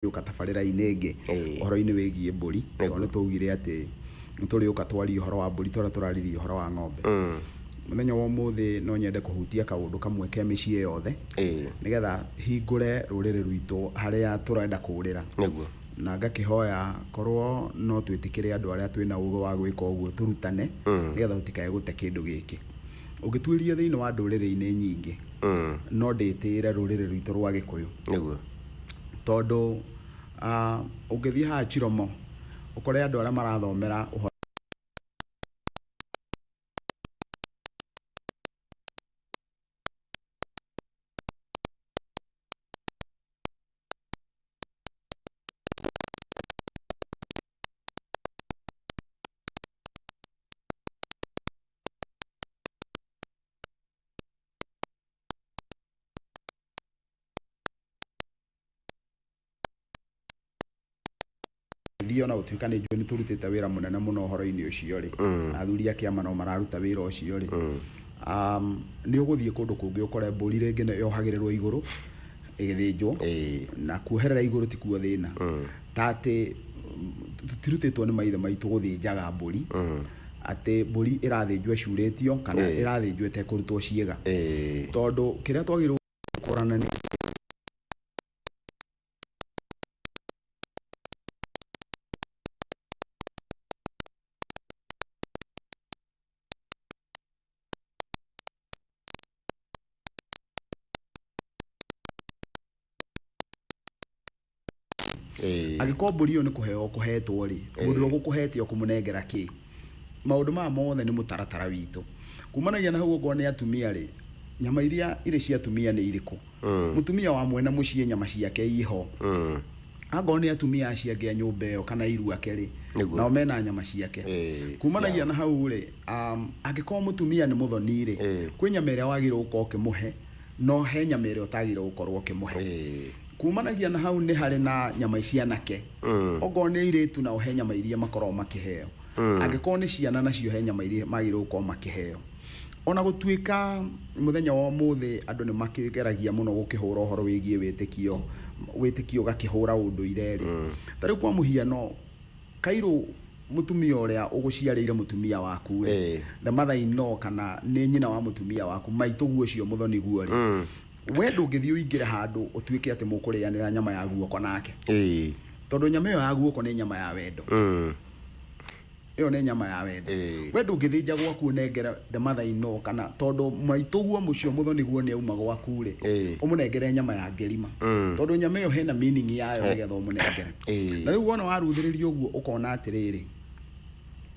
Ũka tabarĩra-inĩ ĩngĩ ũhoro-inĩ wĩgiĩ mbũri, tondũ nĩ twaugire atĩ nĩ tũrĩũka twarie ũhoro wa mbũri tondũ tũraririe ũhoro wa ng'ombe. Mũthenya wa ũmũthĩ no nyende kũhutia kaũndũ kamwe ke mĩciĩ yothe, nĩgetha hingũre rũrĩrĩ rwitũ harĩa tũrenda kũrĩra. Na ngakĩhoya korwo no twĩtĩkĩre andũ arĩa twĩna ũgĩ wa gwĩka ũguo tũrutane, nĩgetha tũtikae gũte kĩndũ gĩkĩ. Ũngĩtuĩria thĩinĩ wa ndũrĩrĩ-inĩ nyingĩ, no ndĩtĩĩre rũrĩrĩ rwitũ rwa Gĩkũyũ. Tondũ ũngĩthiĩ haha Chiromo ũkore andũ arĩa marathomera ũhoro thiĩ ona gũtuĩka nĩ njũĩ nĩ tũrutĩte wĩra mũnene mũno ũhoro-inĩ ũcio rĩ, athuri a kĩama no mararuta wĩra ũcio rĩ, nĩ ũgũthiĩ kũndũ kũngĩ ũkore mbũri rĩngĩ nĩ yohagĩrĩrwo igũrũ ĩgĩthĩnjwo, na kuoherera igũrũ ti kuo thĩna, ta atĩ tũtirutĩtwo nĩ maithe maitũ gũthĩnjaga mbũri, atĩ mbũri ĩrathĩnjwo ĩcurĩtio kana ĩrathĩnjwo ĩtekũrutwo ciĩga, tondũ kĩrĩa twagĩrĩirwo gũkũrana nĩ angĩkorwo mbũri ĩyo nĩ kũheo kũhetwo rĩ, mũndũ ũrĩa ũgũkũhete ũkũmũnengera kĩ? Maũndũ maya mothe nĩ mũtaratara witũ. Kumanagia na hau okorwo nĩ atumia rĩ, nyama iria irĩ cia atumia nĩ irĩkũ? Mũtumia wa mwena mũciĩ nyama ciake iho. Angorwo nĩ atumia acio angĩ a nyũmba ĩyo kana iru ake rĩ, nao mena nyama ciake. Kumanagia na hau rĩ, angĩkorwo mũtumia nĩ mũthoni rĩ, kwĩ nyama ĩrĩa wagĩrĩirwo gũkorwo ũkĩmũhe, no he nyama ĩrĩa ũtagĩrĩirwo gũkorwo ũkĩmũhe. Kumanagia na hau nĩ harĩ na nyama cia anake. Okorwo nĩ airĩtu nao he nyama iria makoragwo makĩheo. Angĩkorwo nĩ ciana nacio he nyama iria magĩrĩirwo gũkorwo makĩheo. Ona gũtuĩka mũthenya wa ũmũthĩ andũ nĩ makĩgeragia mũno gũkĩhũra ũhoro wĩgiĩ wĩtĩkio, wĩtĩkio ũgakĩhũra ũndũire rĩ, ta rĩu kwa mũhiano kairũ mũtumia ũrĩa ũgũciarĩire mũtumia waku rĩ, the mother in law kana nĩ nyina wa mũtumia waku, maitũguo ũcio mũthoni-guo rĩ, we ndũngĩthiĩ ũingĩre handũ ũtuĩke atĩ mũkũrĩanĩra nyama ya guoko nake, tondũ nyama ĩyo ya guoko nĩ nyama ya wendo. Ĩyo nĩ nyama ya wendo. We ndũngĩthĩnja gwaku ũnengere the mother in law, kana tondũ maitũguo mũcio mũthoni-guo nĩ auma gwaku rĩ, ũmũnengere nyama ya ngĩrima, tondũ nyama ĩyo hena meaning yayo nĩgetha ũmũnengere. Na rĩu wona waruthĩrĩria ũguo ũkona atĩrĩrĩ,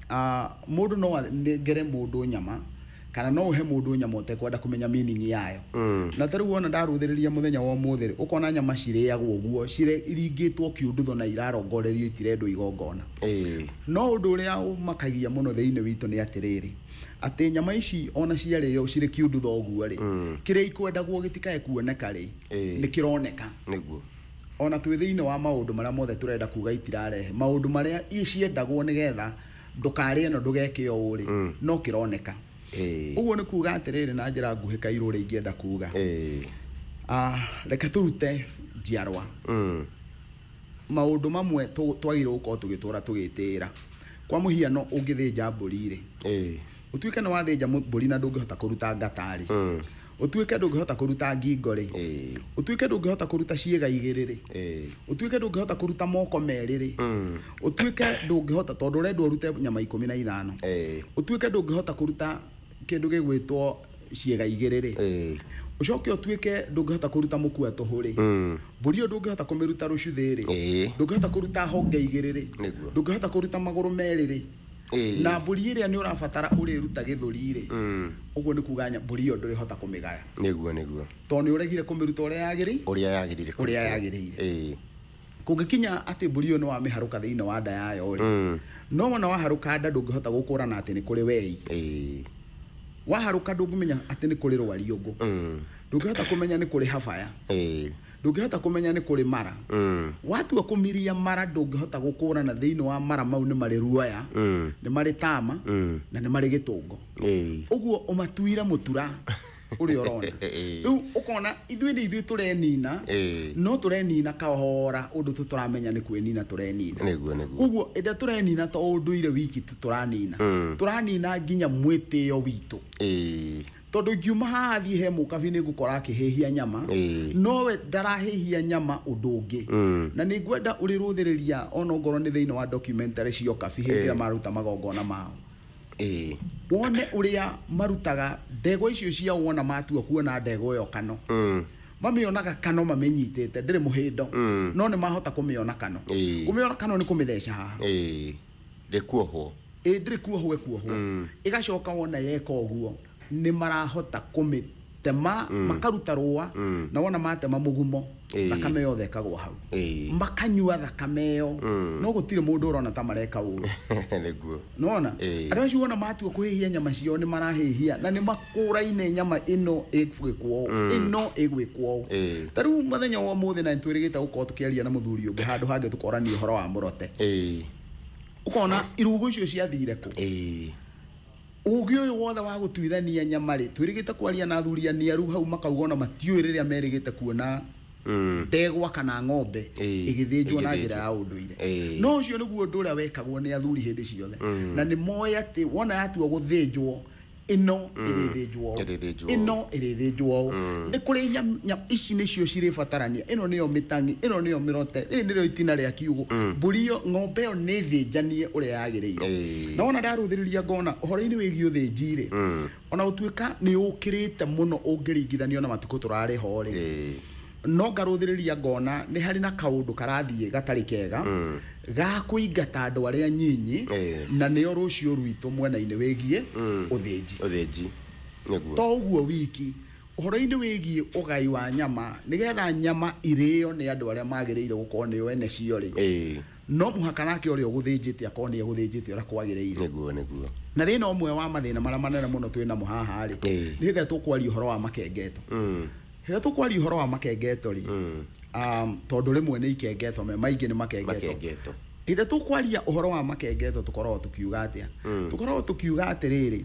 mũndũ no anengere mũndũ nyama kana no ũhe mũndũ nyama ũtekwenda kũmenya meaning yayo. Na ta rĩu wona ndaruthĩrĩria mũthenya wa ũmũthĩ rĩ, ũkona nyama cirĩagwo ũguo iringĩtwo kiundutho na irarongorerio itirendwo igongona. No ũndũ ũrĩa ũmakagia mũno thĩinĩ witũ nĩ atĩrĩrĩ, atĩ nyama ici ona ciarĩo cirĩ kiundutho ũguo rĩ, kĩrĩa ikwendagwo gĩtikae kuoneka rĩ, nĩ kĩroneka. Ona twĩ thĩinĩ wa maũndũ marĩa mothe tũrenda kuga itirarehe maũndũ marĩa ciendagwo nĩgetha ndũkarĩe no ndũgeke ũũ rĩ, no kĩroneka. Ũguo nĩ kuga atĩrĩrĩ, na njĩra nguhĩ kairũ ũrĩa ingĩenda kuga, reke tũrute njiarwa maũndũ mamwe twagĩrĩirwo gũkorwo tũgĩtũra tũgĩtĩĩra. Kwa mũhiano ũngĩthĩnja mbũri rĩ, ũtuĩke nĩ wathĩnja mbũri na ndũngĩhota kũruta ngata rĩ, ũtuĩke ndũngĩhota kũruta ngingo rĩ, ũtuĩke ndũngĩhota kũruta ciĩga igĩrĩ rĩ, ũtuĩke ndũngĩhota kũruta moko merĩ rĩ, ũtuĩke ndũngĩhota tondũ ũrendwo ũrute nyama 15, ũtuĩke ndũngĩhota kũruta kĩndũ gĩgwĩtwo ciĩga igĩrĩ rĩ, ũcoke ũtuĩke ndũngĩhota kũruta mũkua tũhũ rĩ, mbũri ĩyo ndũngĩhota kũmĩruta rũcuthĩ rĩ, ndũngĩhota kũruta honge igĩrĩ rĩ, ndũngĩhota kũruta magũrũ merĩ rĩ, na mbũri ĩrĩa nĩ ũrabatara ũrĩruta gĩthũri rĩ, ũguo nĩ kuga mbũri ĩyo ndũrĩhota kũmĩgaya. Nĩguo, nĩguo. Tondũ nĩ ũregire kũmĩruta ũrĩa yagĩrĩire, ũrĩa yagĩrĩire ũrĩa kũrutwo. Yagĩrĩire. Kũngĩkinya atĩ mbũri ĩyo nĩ wamĩharũka thĩinĩ wa nda yayo rĩ, no wona waharũka nda ndũngĩhota gũkũrana atĩ nĩ kũrĩ wei. Waharũka ndũngĩmenya atĩ nĩ kũrĩ rwariũngũ, ndũngĩhota kũmenya nĩ kũrĩ habaya, ndũngĩhota kũmenya nĩ kũrĩ mara. Watua kũmiria mara ndũngĩhota gũkũrana thĩinĩ wa mara mau nĩ marĩ ruoya, nĩ marĩ tama, na nĩ marĩ gĩtũngo. Ũguo ũmatuire mũtura. Ũrĩa ũrona. Rĩu ũkona ithuĩ nĩ ithuĩ tũrenina, no tũrenina kahora ũndũ tũtaramenya nĩ kwĩnina tũrenina. Nĩguo, nĩguo. Koguo ĩrĩa tũrenina to ũndũire wiki tu tũranina, tũranina nginya mwĩtĩo witũ. Tondũ ngiuma haha thiĩ he mũkabi nĩ ngũkora akĩhĩhia nyama, nowe ndarahĩhia nyama ũndũ ũngĩ. Na nĩ ngwenda ũrĩrũthĩrĩria ona ongorwo nĩ thĩinĩ wa documentary cia ũkabi hĩndĩ ĩrĩa maruta magongona mao. Wone ũrĩa marutaga ndegwa icio ciao, wona matua kuona ndegwa ĩyo kano, mamĩonaga kano mamĩnyitĩte, ndĩrĩ mũhĩndo, no nĩ mahota kũmĩona kano. Kũmĩona kano nĩ kũmĩtheca haha. Ndĩkuohwo. Ĩ, ndĩrĩ kuohwo, ĩkuohwo ĩgacoka wona yeka ũguo nĩ marahota kũmĩtema, makaruta rũa, na wona matema mũgumo, thakame yothe ĩkagwa hau, makanyua thakame ĩyo, no gũtirĩ mũndũ ũrona ta mareka ũru. Nĩguo. Nona andũ acio wona matua kũhĩhia nyama ciao nĩ marahĩhia na nĩ makũraine nyama ĩno ĩgwĩkwo ũũ, ĩno ĩgwĩkwo ũũ. Ta rĩu mũthenya wa ũmũthĩ na nĩtwĩrĩgĩte gũkorwo tũkĩaria na mũthuri ũngĩ handũ hangĩ tũkorania ũhoro wa mũrote. Ũkona irungu icio ciathire kũ? Ũgĩ ũyũ wothe wa gũtuithania nyama rĩ, twĩrĩgĩte kwaria na athuri aniaru hau makauga ona matiũĩ rĩrĩa merĩgĩte kuona ndegwa kana ng'ombe ĩgĩthĩnjwo na njĩra ya ũndũire. No ũcio nĩguo ũndũ ũrĩa wekagwo nĩ athuri hĩndĩ ciothe, na nĩ moĩ atĩ wona yatua gũthĩnjwo ĩno ĩrĩthĩnjwo ũũ, Ĩrĩthĩnjwo. ĩno ĩrĩthĩnjwo ũũ, nĩ kũrĩ ici nĩcio cirĩbatarania, ĩno nĩyo mĩtang'i, ĩno nĩyo mĩrote, rĩrĩ nĩrĩo itina rĩa kiugũ, mbũri ĩyo, ng'ombe ĩyo nĩ thĩnjanie ũrĩa yagĩrĩire. Na wona ndarũthĩrĩria ngona ũhoro-inĩ wĩgiĩ ũthĩnji rĩ, ona gũtuĩka nĩ ũkĩrĩte mũno ũngĩringithanio na matukũ tũrarĩ ho rĩ, no ngarũthĩrĩria ngona nĩ harĩ na kaũndũ karathiĩ gatarĩ kega ga kũingata andũ arĩa nyinyi, na nĩo rũciũ rwitũ mwena-inĩ wĩgiĩ ũthĩnji. Ũthĩnji. Nĩguo. To ũguo wiki, ũhoro-inĩ wĩgiĩ ũgai wa nyama, nĩgetha nyama irĩo nĩ andũ arĩa magĩrĩire gũkorwo nĩo ene cio rĩ, no mũhaka nake ũrĩa ũgũthĩnjĩte akorwo nĩ egũthĩnjĩte ũrĩa kwagĩrĩire. Nĩguo, nĩguo. Na thĩna ũmwe wa mathĩna marĩa manene mũno twĩ namo haha rĩ, nĩ hĩndĩ ĩrĩa tũkwaria ũhoro wa makengeto. Hĩndĩ ĩrĩa tũkwaria ũhoro wa makengeto rĩ, tondũ rĩmwe nĩ ikengeto, me maingĩ nĩ makengeto. Makengeto. Hĩndĩ ĩrĩa tũkwaria ũhoro wa makengeto tũkoragwo tũkiuga atĩa? Tũkoragwo tũkiuga atĩrĩrĩ,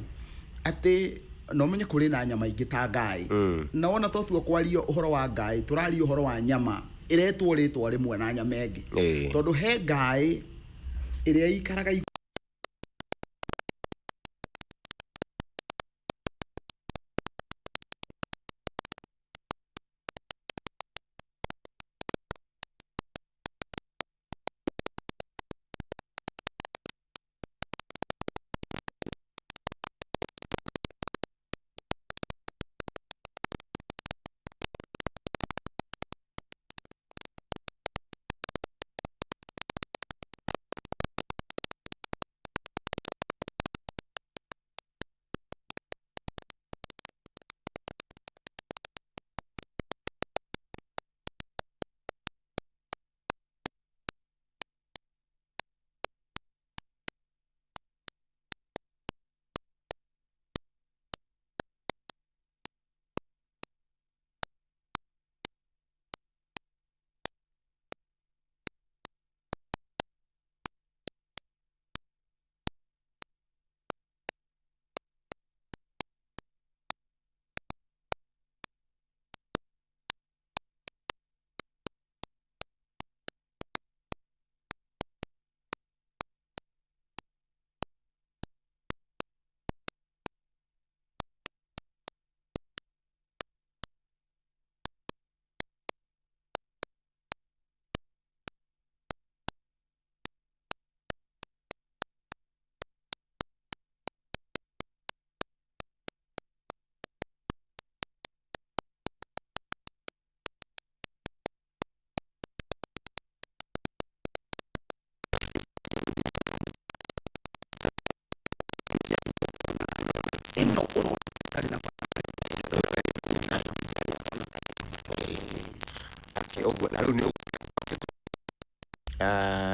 atĩ no menye kũrĩ na nyama ingĩ ta ngaĩ. Na wona twatua kwaria ũhoro wa ngaĩ, tũraria ũhoro wa nyama ĩretwo rĩtwa rĩmwe na nyama ĩngĩ. Tondũ he ngaĩ ĩrĩa ĩikaraga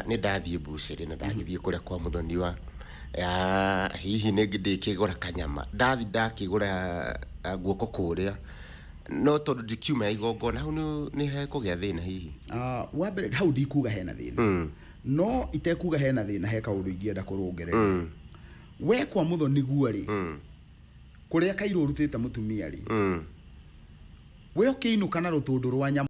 Nĩ ndathiĩ mbucĩrĩ na ndagĩthiĩ kũrĩa kwa mũthoniwa, hihi nĩ ndĩkĩgũra kanyama, ndathi ndakĩgũra guoko kũrĩa, no tondũ ndikiuma igongona hau nĩ hekũgĩa thĩna hihi? Wa mbere hau ndikuga hena thĩna, no itekuga hena thĩna, he kaũndũ ingĩenda kũrũngereria. We kwa mũthoni guo rĩ, Kũrĩa kairũ ũrutĩte mũtumia rĩ, we ũkĩinũka na rũtũndũ rwa nyama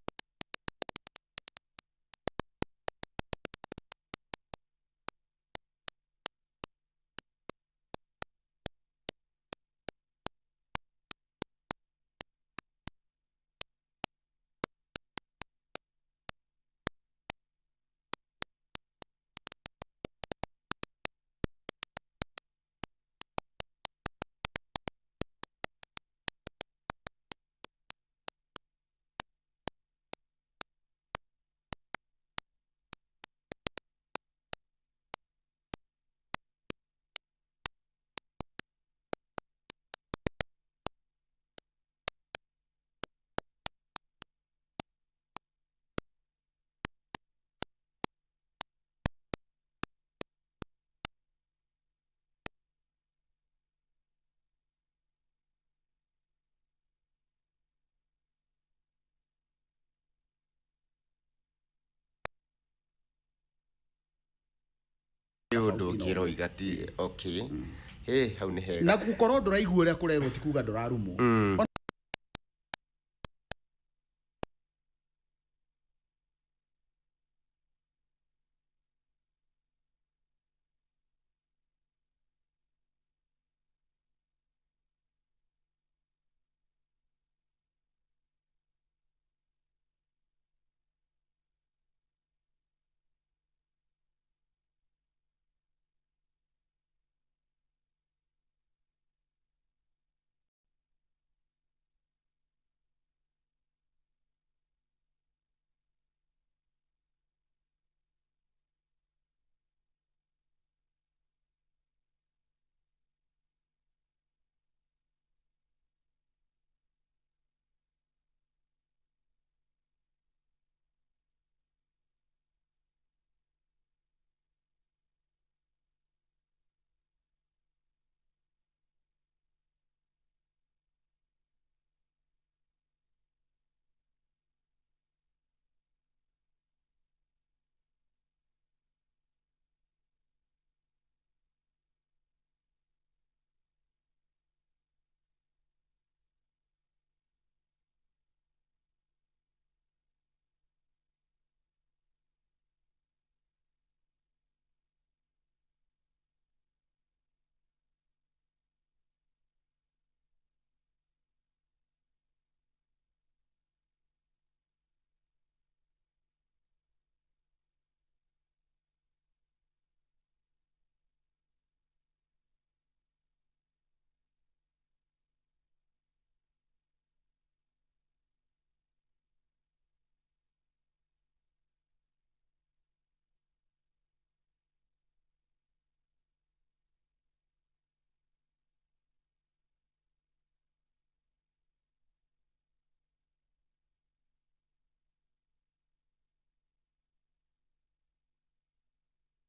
Ũndũ ũngĩ ĩroiga ti okay. Hĩ, hau nĩ hega. Na gũkorwo ndũraigua ũrĩa kũrerwo ti kuga ndũrarumwo.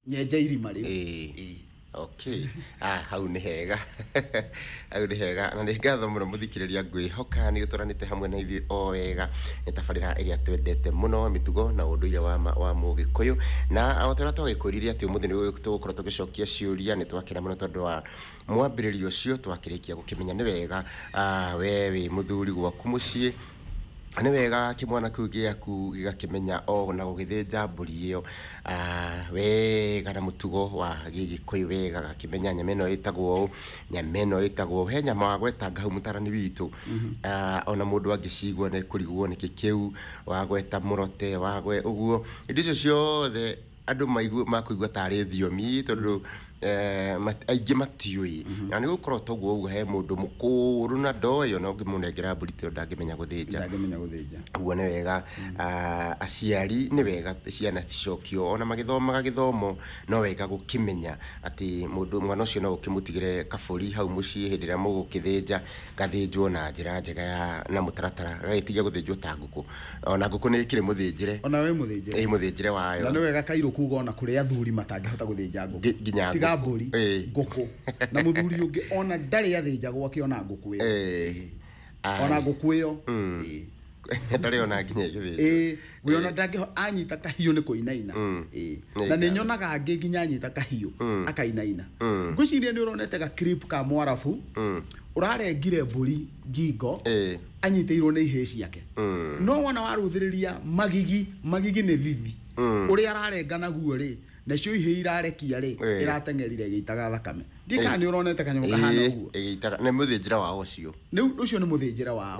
Nyenja irima rĩu. Okay. Hau nĩ hega. Hau nĩ hega. Na nĩ ngatho mũno mũthikĩrĩria, ngwĩhoka nĩ ũtũranĩte hamwe na ithuĩ o wega. Nĩ tabarĩra ĩrĩa twendete mũno, mĩtugo na ũndũire wa Mũgĩkũyũ. Na o ta ũrĩa twagĩkwĩrire atĩ ũmũthĩ nĩ tũgũkorwo tũgĩcokia ciũria, nĩ twakena mũno tondũ wa mwambĩrĩrio ũcio twakĩrĩkia gũkĩmenya nĩ wega, we wĩ mũthuri gwaku mũciĩ, nĩ wega kĩmwana kĩu gĩaku gĩgakĩmenya o na gũgĩthĩnja mbũri ĩyo wega na mũtugo wa gĩgĩkũyũ wega, gakĩmenya nyama ĩno ĩtagwo ũũ, nyama ĩno ĩtagwo ũũ. He nyama wagwetanga hau mũtarani witũ, ona mũndũ angĩcigua nĩ kũrigwo nĩkĩ kĩu, wagweta mũrote, wagwe ũguo, indo icio ciothe andũ makũigua tarĩ thiomi tondũ aingĩ matiũĩ. Na nĩ gũkorwo toguo ũguo he mũndũ mũkũrũ na ndoĩ ona ũngĩmũnengera mbũri tondũ ndangĩmenya gũthĩnja. Ndangĩmenya gũthĩnja. Ũguo nĩ wega, aciari nĩ wega ciana cicokio ona magĩthomaga gĩthomo, no wega gũkĩmenya atĩ mũndũ mwana ũcio no ũkĩmũtigĩre kabũri hau mũciĩ hĩndĩ ĩrĩa mũgũkĩthĩnja, gathĩnjwo na njĩra njega ya na mũtaratara, gagĩtige gũthĩnjwo ta ngũkũ. Ona ngũkũ nĩ ĩkĩrĩ mũthĩnjĩre. Ona wĩ mũthĩnjĩre. Ĩ mũthĩnjĩre wayo. Na nĩ wega kairũ kuga ona kũrĩ athuri matangĩhota gũthĩnja ngũkũ. Nginya Tiga ngũkũ. mbũri, ngũkũ. Na mũthuri ũngĩ ona ndarĩ athĩnja gwake ona ngũkũ ĩyo. Ona ngũkũ ĩyo. Ndarĩ ona nginya ĩgĩthĩnjwo. We ona ndangĩho anyita kahiũ nĩ kũinaina. Na nĩ nyonaga angĩ nginya anyita kahiũ akainaina. Ngwĩciria nĩ ũronete ga clip ka Mwarabu Ũrarengire mbũri ngingo anyitĩirwo nĩ ihĩĩ ciake. No wona warũthĩrĩria magigi, magigi nĩ thithi. Ũrĩa ararenga naguo rĩ, nacio ihĩĩ irarekia rĩ, ĩrateng'erire ĩgĩitaga thakame. Ndiĩ kana nĩ ũronete kanyamũ kahana ũguo. Ĩgĩitaga nĩ mũthĩnjĩra wao ũcio. Rĩu ũcio nĩ mũthĩnjĩra wao.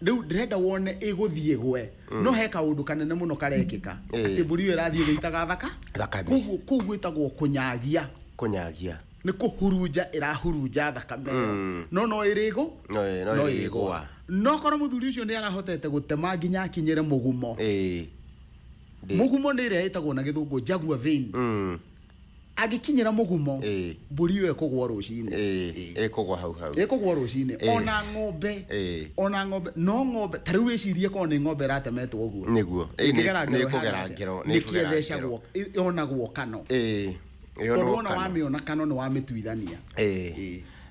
Rĩu ndĩrenda wone ĩgũthiĩ ĩgwe. No he kaũndũ kanene mũno karekĩka. Atĩ mbũri ĩyo ĩrathiĩ ĩgĩitaga thakame. Koguo kũu gwĩtagwo kũnyagia. Kũnyagia. Nĩ kũhurunja ĩrahurunja thakame ĩyo. No no ĩrĩgũ? No ĩrĩgũa. No korwo mũthuri ũcio nĩ arahotete gũtema nginya akinyĩre mũgumo. Mũgumo nĩ ĩrĩa ĩtagwo na gĩthũngũ jaguar vein. Angĩkinyĩra mũgumo, mbũri ĩyo ĩkũgũa rũcinĩ. Ĩkũgũa hau hau. Ĩkũgũa rũcinĩ. Ona ng'ombe. Ona ng'ombe. No ng'ombe, ta rĩu wĩcirie korwo nĩ ng'ombe ĩratemetwo ũguo. Nĩguo. Ĩngĩgera ngero Nĩ ĩkũgera ngero, nĩ nĩkĩ ĩkũgera ngero. ĩthecagwo, yonagwo kano. Tondũ wona wamĩona kano nĩ wamĩtuithania.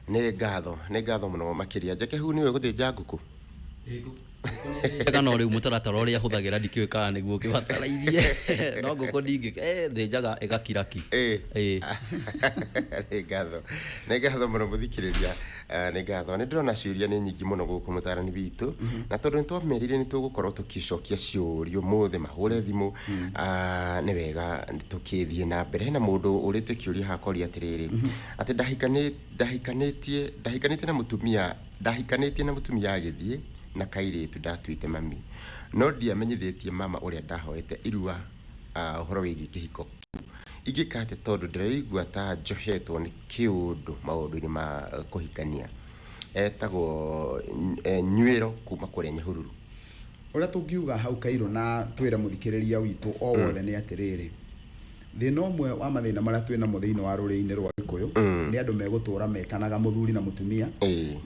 Nĩ ngatho, nĩ ngatho mũno makĩria. Njeke hu nĩwe gũthĩnja ngũkũ? Kana rĩu mũtaratara ũrĩa hũthagĩra ndikĩũĩ kana nĩguo ũkĩbatarairie. No ngũkũ ndingĩ, thĩnjaga ĩgakira ki. Nĩ ngatho. Nĩ ngatho mũno mũthikĩrĩria. Nĩ ngatho. Nĩ ndĩrona ciũria nĩ nyingĩ mũno gũkũ mũtarani witũ. Na tondũ nĩ twamerire nĩ tũgũkorwo tũkĩcokia ciũria ũmũthĩ, mahũre thimũ. Nĩ wega tũkĩthiĩ na mbere. Hena mũndũ ũrĩte kĩũria hakoria atĩrĩrĩ, atĩ ndahikanĩtie na mũtumia, ndahikanĩtie na mũtumia agĩthiĩ na kairĩtu ndatuĩte mami, no ndiamenyithĩtie mama ũrĩa ndahoete irua, ũhoro wĩgiĩ kĩhiko kĩu. Ingĩka atĩa tondũ ndĩraigua ta njohetwo nĩ kĩũndũ maũndũ-inĩ ma kũhikania. Etagwo Nywĩro kuma kũrĩa Nyahururu. Ũrĩa tũngiuga hau Kairũ na twĩre mũthikĩrĩria witũ o wothe nĩ atĩrĩrĩ, thĩna ũmwe wa mathĩna marĩa twĩ namo thĩinĩ wa rũrĩrĩ-inĩ rwa Gĩkũyũ nĩ andũ megũtũra metanaga mũthuri na mũtumia.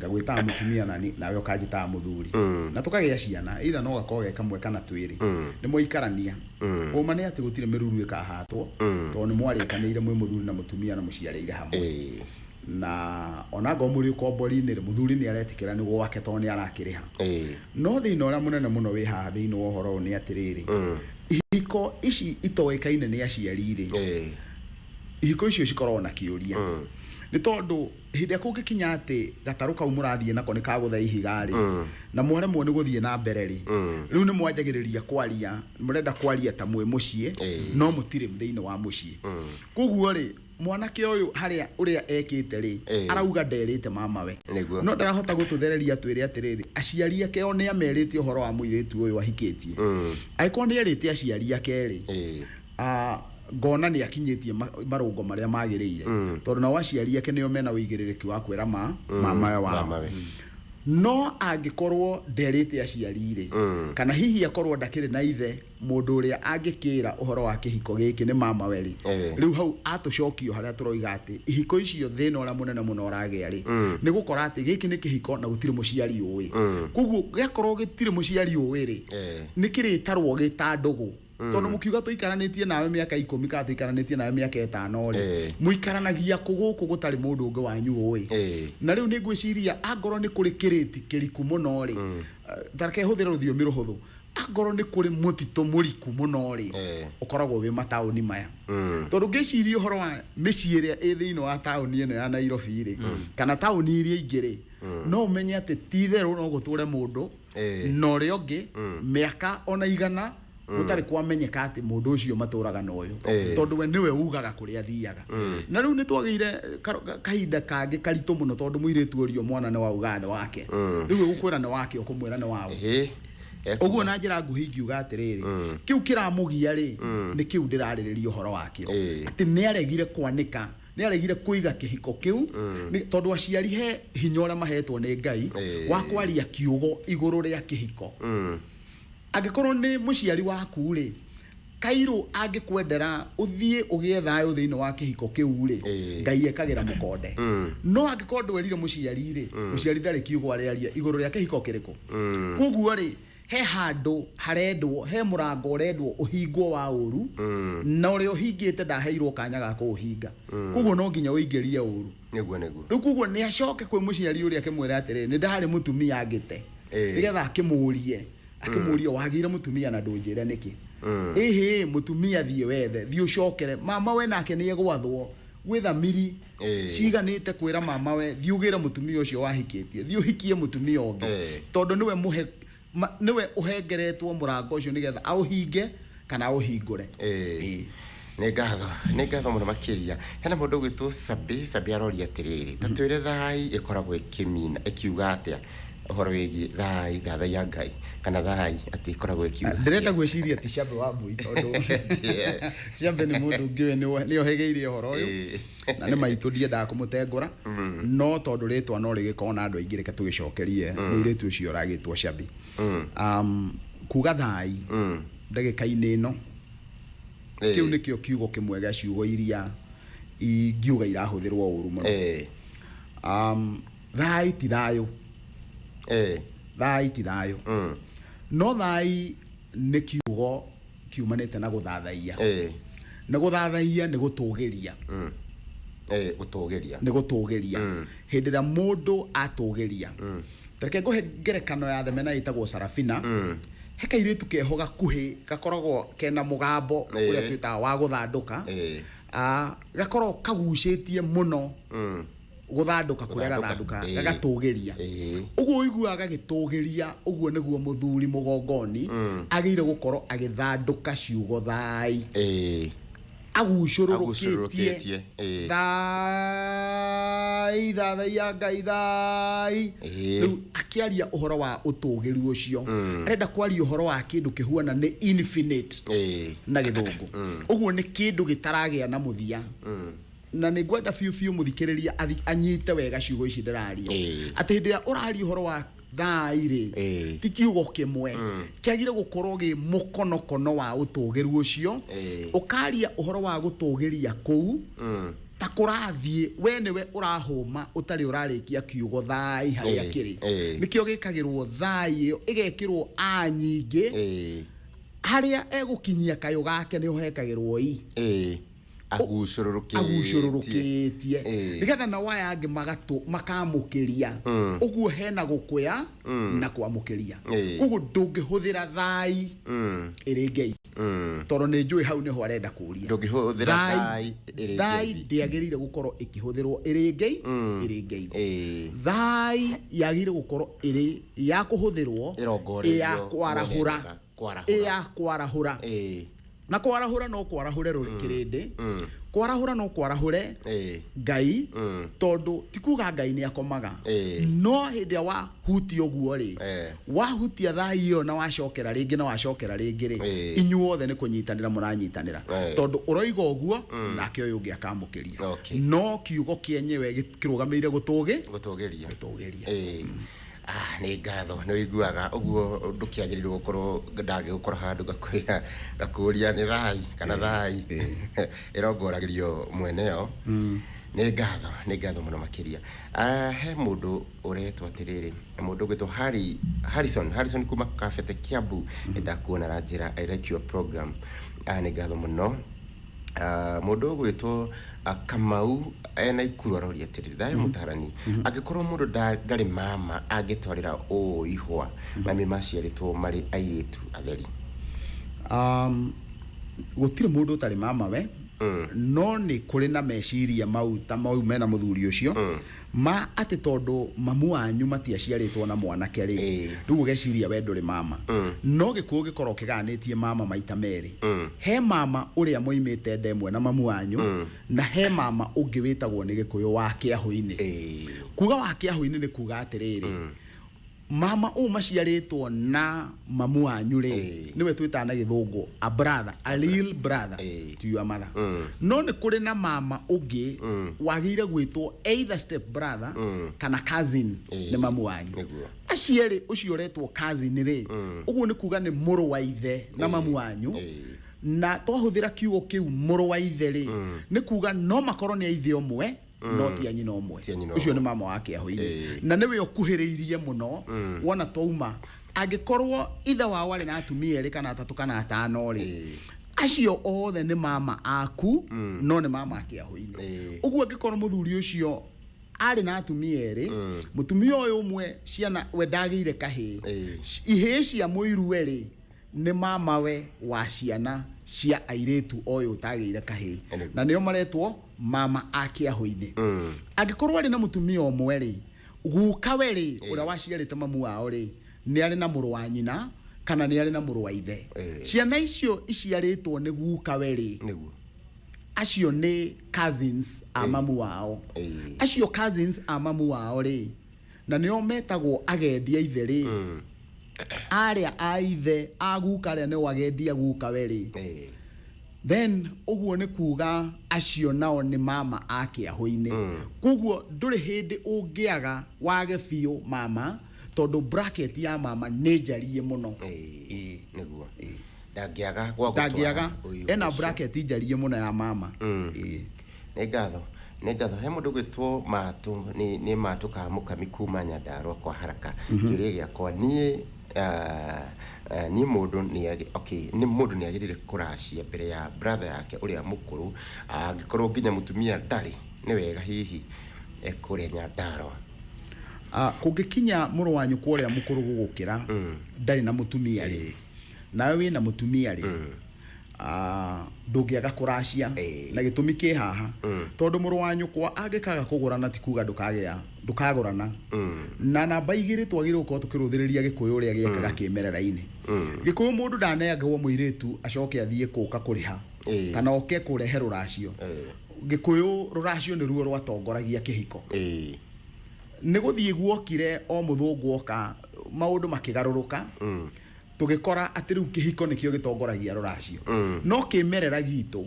Ngagwĩtaga mũtumia nawe ũkanjĩtaga mũthuri. Na tũkagĩa ciana, either no gakorwo ge kamwe kana twĩrĩ. Nĩ mwaikarania. Ũma nĩ atĩ gũtirĩ mĩruru ĩkahatwo, tondũ nĩ mwarĩkanĩire mwĩ mũthuri na mũtumia na mũciarĩire hamwe. Na ona ngorwo mũrĩ ũkombori-inĩ rĩ, mũthuri nĩ aretĩkĩra nĩ gwake tondũ nĩ arakĩrĩha. No thĩna ũrĩa mũnene mũno wĩ haha thĩinĩ wa ũhoro ũyũ nĩ atĩrĩrĩ, ihiko ici itoĩkaine nĩ aciari rĩ, ihiko icio cikoragwo na kĩũria. Nĩ tondũ hĩndĩ ĩrĩa kũngĩkinya atĩ gatarũ kau mũrathiĩ nako nĩ kagũtha ihiga rĩ, na mwaremwo nĩ gũthiĩ na mbere rĩ, rĩu nĩ mwanjagĩrĩria kwaria, mũrenda kwaria ta mwĩ mũciĩ, no mũtirĩ thĩinĩ wa mũciĩ. Koguo rĩ, mwanake ũyũ harĩa ũrĩa ekĩte rĩ, arauga nderĩte mamawe. No ndarahota gũtũthereria twĩre atĩrĩrĩ, aciari ake o nĩ amerite ũhoro wa mũirĩtu ũyũ ahikĩtie. Angĩkorwo nĩ erĩte aciari ake rĩ, ngona nĩ akinyĩtie marũngo marĩa magĩrĩire. Tondũ nao aciari ake nĩo mena ũigĩrĩrĩki wa kwĩra mamawe wao. Mamawe. No angĩkorwo nderĩte aciari rĩ, kana hihi akorwo ndakĩrĩ na ithe, mũndũ ũrĩa angĩkĩra ũhoro wa kĩhiko gĩkĩ nĩ mamawe rĩ, rĩu hau atũcokio harĩa tũroiga atĩ ihiko icio thĩna ũrĩa mũnene mũno ũragĩa rĩ, nĩ gũkora atĩ gĩkĩ nĩ kĩhiko na gũtirĩ mũciari ũĩ. Koguo gĩakorwo gĩtirĩ mũciari ũĩ rĩ, nĩ kĩrĩtarwo gĩ ta ndũgũ. Tondũ mũkiuga tũikaranĩtie nawe mĩaka 10 kana tũikaranĩtie nawe mĩaka 5 rĩ, mũikaranagia kũ gũkũ gũtarĩ mũndũ ũngĩ wanyu ũĩ. Na rĩu nĩ ngwĩciria angorwo nĩ kũrĩ kĩrĩti kĩriku mũno rĩ, ta reke hũthĩre rũthiomi rũhũthũ, angorwo nĩ kũrĩ mũtitũ mũriku mũno rĩ, ũkoragwo wĩ mataũni maya. Tondũ ngĩciria ũhoro wa mĩciĩ ĩrĩa ĩ thĩinĩ wa taũni ĩno ya Nairobi rĩ, kana taũni iria ingĩ rĩ, no ũmenye atĩ ti itherũ no gũtũre mũndũ na ũrĩa ũngĩ mĩaka ona 100 gũtarĩ kwamenyeka atĩ mũndũ ũcio matũraga na ũyũ. Tondũ we nĩwe ugaga kũrĩa athiaga. Na rĩu nĩ twagĩire kahinda kangĩ karitũ mũno tondũ mũirĩtu ũrĩa mwana nĩ waugaga nĩ wake. Rĩu ũgũkwĩra nĩ wake, ũkũmwĩra nĩ waũ. Ũguo na njĩra nguhĩ ingiuga atĩrĩrĩ, kĩu kĩramũgia rĩ, nĩ kĩu ndĩrarĩrĩria ũhoro wakĩo. Atĩ nĩ aregire kwanĩka, nĩ aregire kũiga kĩhiko kĩu, tondũ aciari he hinya ũrĩa mahetwo nĩ Ngai wa kwaria kiugo igũrũ rĩa kĩhiko. Angĩkorwo nĩ mũciari waku rĩ, Kairũ angĩkwendera ũthiĩ ũgĩe thayũ thĩinĩ wa kĩhiko kĩu rĩ, Ngai ekagĩra mũkonde. No angĩkorwo ndwerire mũciari rĩ, mũciari ndarĩ kiugo arĩaria igũrũ rĩa kĩhiko kĩrĩkũ. Koguo rĩ, he handũ harendwo, he mũrango ũrendwo ũhingwo wa ũru, na ũrĩa ũhingĩte ndaheirwo kanya ga kũũhinga. Koguo no nginya ũingĩrie ũru. Nĩguo, nĩguo. Rĩu koguo nĩ acoke kwĩ mũciari ũrĩa akĩmwĩra atĩrĩrĩ, nĩ ndarĩ mũtumia angĩte. Nĩgetha akĩmũrie, akĩmũrie wagĩire mũtumia na ndũnjĩre nĩkĩ. Ĩhĩ, mũtumia thiĩ wethe, thiĩ ũcokere. Mama we nake nĩ egwathwo Gwĩ thamiri ciganĩte kwĩra mama we thiĩ ũgĩre mũtumia ũcio wahikĩtie, thiĩ ũhikie mũtumia ũngĩ, tondũ nĩwe mũhe nĩwe ũhengeretwo mũrango ũcio nĩgetha aũhinge kana aũhingũre. Nĩ ngatho, nĩ ngatho mũno makĩria. Hena mũndũ ũgwĩtwo Sabi Sabi aroria atĩrĩrĩ, ta twĩre thai ĩkoragwo ĩkĩmina ĩkiuga atĩa, ũhoro wĩgiĩ thai, thathaiya Ngai kana thai atĩ ĩkoragwo ĩkiuga. Ndĩrenda gwĩciria ti Cabe wa Mbui, tondũ Cabe nĩ mũndũ ũngĩ we nĩ ohĩgĩire ũhoro ũyũ na nĩ maitũ, ndiendaga kũmũtengũra, no tondũ rĩtwa no rĩgĩkorwo na andũ aingĩ, reke tũgĩcokerie mũirĩtu ũcio ũragĩtwo Cabi. Kuga thai ndagĩka-inĩ ĩno, kĩu nĩkĩo kiugo kĩmwe gĩa ciugo iria ingiuga irahũthĩrwo ũru mũno. Thai ti thayũ. Thai ti thayũ, no thai nĩ kiugo kiumanĩte na gũthathaiya, na gũthathaiya nĩ gũtũgĩria. Gũtũgĩria. Nĩ gũtũgĩria. Hĩndĩ ĩrĩa mũndũ atũgĩria, tareke ngũhe ngerekano ya thenema ĩtagwo Sarafina. He kairĩtu keho gakuhĩ gakoragwo kena mũgambo ũrĩa twĩtaga wa gũthandũka. Gakoragwo kagucĩtie mũno gũthandũka kũrĩa Gũthandũka. Gathandũka gagatũgĩria. Ũguo ũiguaga gagĩtũgĩria, ũguo nĩguo mũthuri mũgongoni agĩire gũkorwo agĩthandũka ciugo thai, agucũrũrũkĩtie. Agucũrũrũkĩtie, Thai, thathaiya Ngai, thai. Rĩu akĩaria ũhoro wa ũtũgĩru ũcio, arenda kwaria ũhoro wa kĩndũ kĩhuana nĩ infinite na gĩthũngũ. Ũguo nĩ kĩndũ gĩtaragĩa na mũthia, na nĩ ngwenda biũ biũ mũthikĩrĩria anyite wega ciugo ici ndĩraria, atĩ hĩndĩ ĩrĩa ũraria ũhoro wa thai rĩ, ti kiugo kĩmwe kĩagire gũkorwo gĩ mũkonokono wa ũtũgĩru ũcio. Ũkaria ũhoro wa gũtũgĩria kũu ta kũrathiĩ we nĩwe ũrahũma ũtarĩ ũrarĩkia kiugo thai harĩa kĩrĩ. Nĩkĩo gĩkagĩrwo thai ĩyo, ĩgekĩrwo a nyingĩ harĩa egũkinyia kayũ gake nĩho hekagĩrwo i. Agucũrũrũkĩtie. Agucũrũrũkĩtie nĩgetha nao aya angĩ makamũkĩria. Ũguo hena gũkũya na kwamũkĩria. Ũguo ndũngĩhũthĩra thai ĩrĩ ngei, tondũ nĩ njũĩ hau nĩho arenda kũria. Ndũngĩhũthĩra thai ĩrĩ thai ngeithi. Ndĩagĩrĩire gũkorwo ĩkĩhũthĩrwo ĩrĩ ngei, ĩrĩ ngeithi. Thai yagĩrĩire gũkorwo ĩrĩ ya kũhũthĩrwo Ĩrongoreirio ya kwarahũra. mwene kwarahũra. Ya kwarahũra. Na kwarahũra no kwarahũre kĩrĩndĩ, kwarahũra no kwarahũre Ngai, tondũ ti kuga Ngai nĩ akomaga, no hĩndĩ ĩrĩa wahutia ũguo rĩ, wahutia thai ĩyo na wacokera rĩngĩ na wacokera rĩngĩ rĩ, inyuothe nĩ kũnyitanĩra mũranyitanĩra, tondũ ũroiga ũguo nake ũyũ ũngĩ akamũkĩria. No kiugo kĩenyewe kĩrũgamĩrĩire gũtũgĩ Gũtũgĩria. Gũtũgĩria. Nĩ ngatho, nĩ ũiguaga ũguo ndũkĩagĩrĩirwo gũkorwo ndangĩgũkora handũ ngakwĩra ngakũria nĩ thai kana thai ĩrongoragĩrio mwene yo. Nĩ ngatho, nĩ ngatho mũno makĩria. He mũndũ ũretwo atĩrĩrĩ, mũndũ ũgwĩtwo Harry Harrison Harrison kuma Kabete, Kiambu. Nĩ ndakuona na njĩra, I like your program. Nĩ ngatho mũno. Mũndũ ũgwĩtwo Kamau ena Ikuru aroria atĩrĩrĩ, thayũ mũtarani, angĩkorwo mũndũ ndarĩ mama angĩtwarĩra ũũ ihũa mami maciarĩtwo marĩ airĩtu atheri? Gũtirĩ mũndũ ũtarĩ mama we, no nĩ kũrĩ na meciria mau ta mau mena mũthuri ũcio ma atĩ tondũ mamu wanyu matiaciarĩtwo na mwanake rĩ, rĩu ũgeciria we ndũrĩ mama. No gĩkuũ gĩkorwo kĩganĩtie mama maita merĩ. He mama ũrĩa moimĩte nda ĩmwe na mamu wanyu, na he mama ũngĩ wĩtagwo nĩ gĩkũyũ wa kĩahũ-inĩ. Kuga wa kĩahũ-inĩ nĩ kuga atĩrĩrĩ, mama ũũ maciarĩtwo na mamu wanyu rĩ, nĩwe twĩtaga na gĩthũngũ a brother, a real brother to your mother. No nĩ kũrĩ na mama ũngĩ wagĩrĩire gwĩtwo either step brother kana cousin nĩ mamu wanyu. Acio erĩ, ũcio ũretwo cousin rĩ, ũguo nĩ kuga nĩ mũrũ wa ithe na mamu wanyu. Na twahũthĩra kiugo kĩu mũrũ wa ithe rĩ, nĩ kuga no makorwo nĩ a ithe ũmwe no ti a nyina ũmwe. Ti a nyina Ũcio ũmwe. nĩ mama wa kĩahũ-inĩ na nĩwe ũkuhĩrĩirie mũno. Wona twauma, angĩkorwo ithe wao arĩ na atumia erĩ kana atatũ kana atano rĩ, acio othe nĩ mama aku, no nĩ mama a kĩahũ-inĩ. Ũguo angĩkorwo mũthuri ũcio arĩ na atumia erĩ, mũtumia ũyũ ũmwe ciana we ndagĩire kahĩĩ, ihĩĩ cia mũiruwe rĩ, nĩ mamawe wa ciana cia airĩtu ũyũ ũtagĩire kahĩĩ na nĩo maretwo mama a kĩahũ-inĩ. Angĩkorwo arĩ na mũtumia ũmwe rĩ, gukawe rĩ, ũrĩa waciarĩte mamu wao rĩ, nĩ arĩ na mũrũ wa nyina kana nĩ arĩ na mũrũ wa ithe. Ciana icio iciarĩtwo nĩ gukawe rĩ, acio nĩ cousins a mamu wao. Acio cousins a mamu wao rĩ, na nĩo metagwo agendi a ithe rĩ, arĩa a ithe a guka arĩa nĩo agendi a gukawe rĩ, then ũguo nĩ kuga acio nao nĩ mama a kĩahũ-inĩ. Koguo ndũrĩ hĩndĩ ũngĩaga wage biũ mama, tondũ bracket ya mama nĩ njariĩ mũno. Nĩguo ndangĩaga gwa ndangĩaga, ena bracket njariĩ mũno ya mama. Nĩ ngatho, nĩ ngatho. He mũndũ gwĩtwo Matũ, nĩ Matũ ka Mũkami kuma Nyandarua kwa haraka. Kĩũria gĩakwa niĩ, niĩ mũndũ nĩ okay, nĩ mũndũ nĩ agĩrĩire kũracia mbere ya brother yake ũrĩa mũkũrũ, angĩkorwo nginya mũtumia ndarĩ, nĩ wega hihi kũrĩa Nyandarua? Kũngĩkinya mũrũ wa nyũkwa ũrĩa mũkũrũ gũgũkĩra ndarĩ na mũtumia rĩ, nawe wĩna mũtumia rĩ, ndũngĩaga kũracia. Na gĩtũmi kĩ haha, tondũ mũrũ wa nyũkwa angĩkaga kũgũrana ti kuga ndũkagĩa ndũkagũrana. Na namba igĩrĩ, twagĩrĩirwo gũkorwo tũkĩrũthĩrĩria Gĩkũyũ ũrĩa gĩekaga kĩmerera-inĩ. Gĩkũyũ mũndũ ndaneagwo mũirĩtu acoke athiĩ kũka kũrĩha kana oke kũrehe rũracio. Gĩkũyũ rũracio nĩruo rwatongoragia kĩhiko. Nĩ gũthiĩ guokire o mũthũngũ oka, maũndũ makĩgarũrũka, tũgĩkora atĩ rĩu kĩhiko nĩkĩo gĩtongoragia rũracio. No kĩmerera gitũ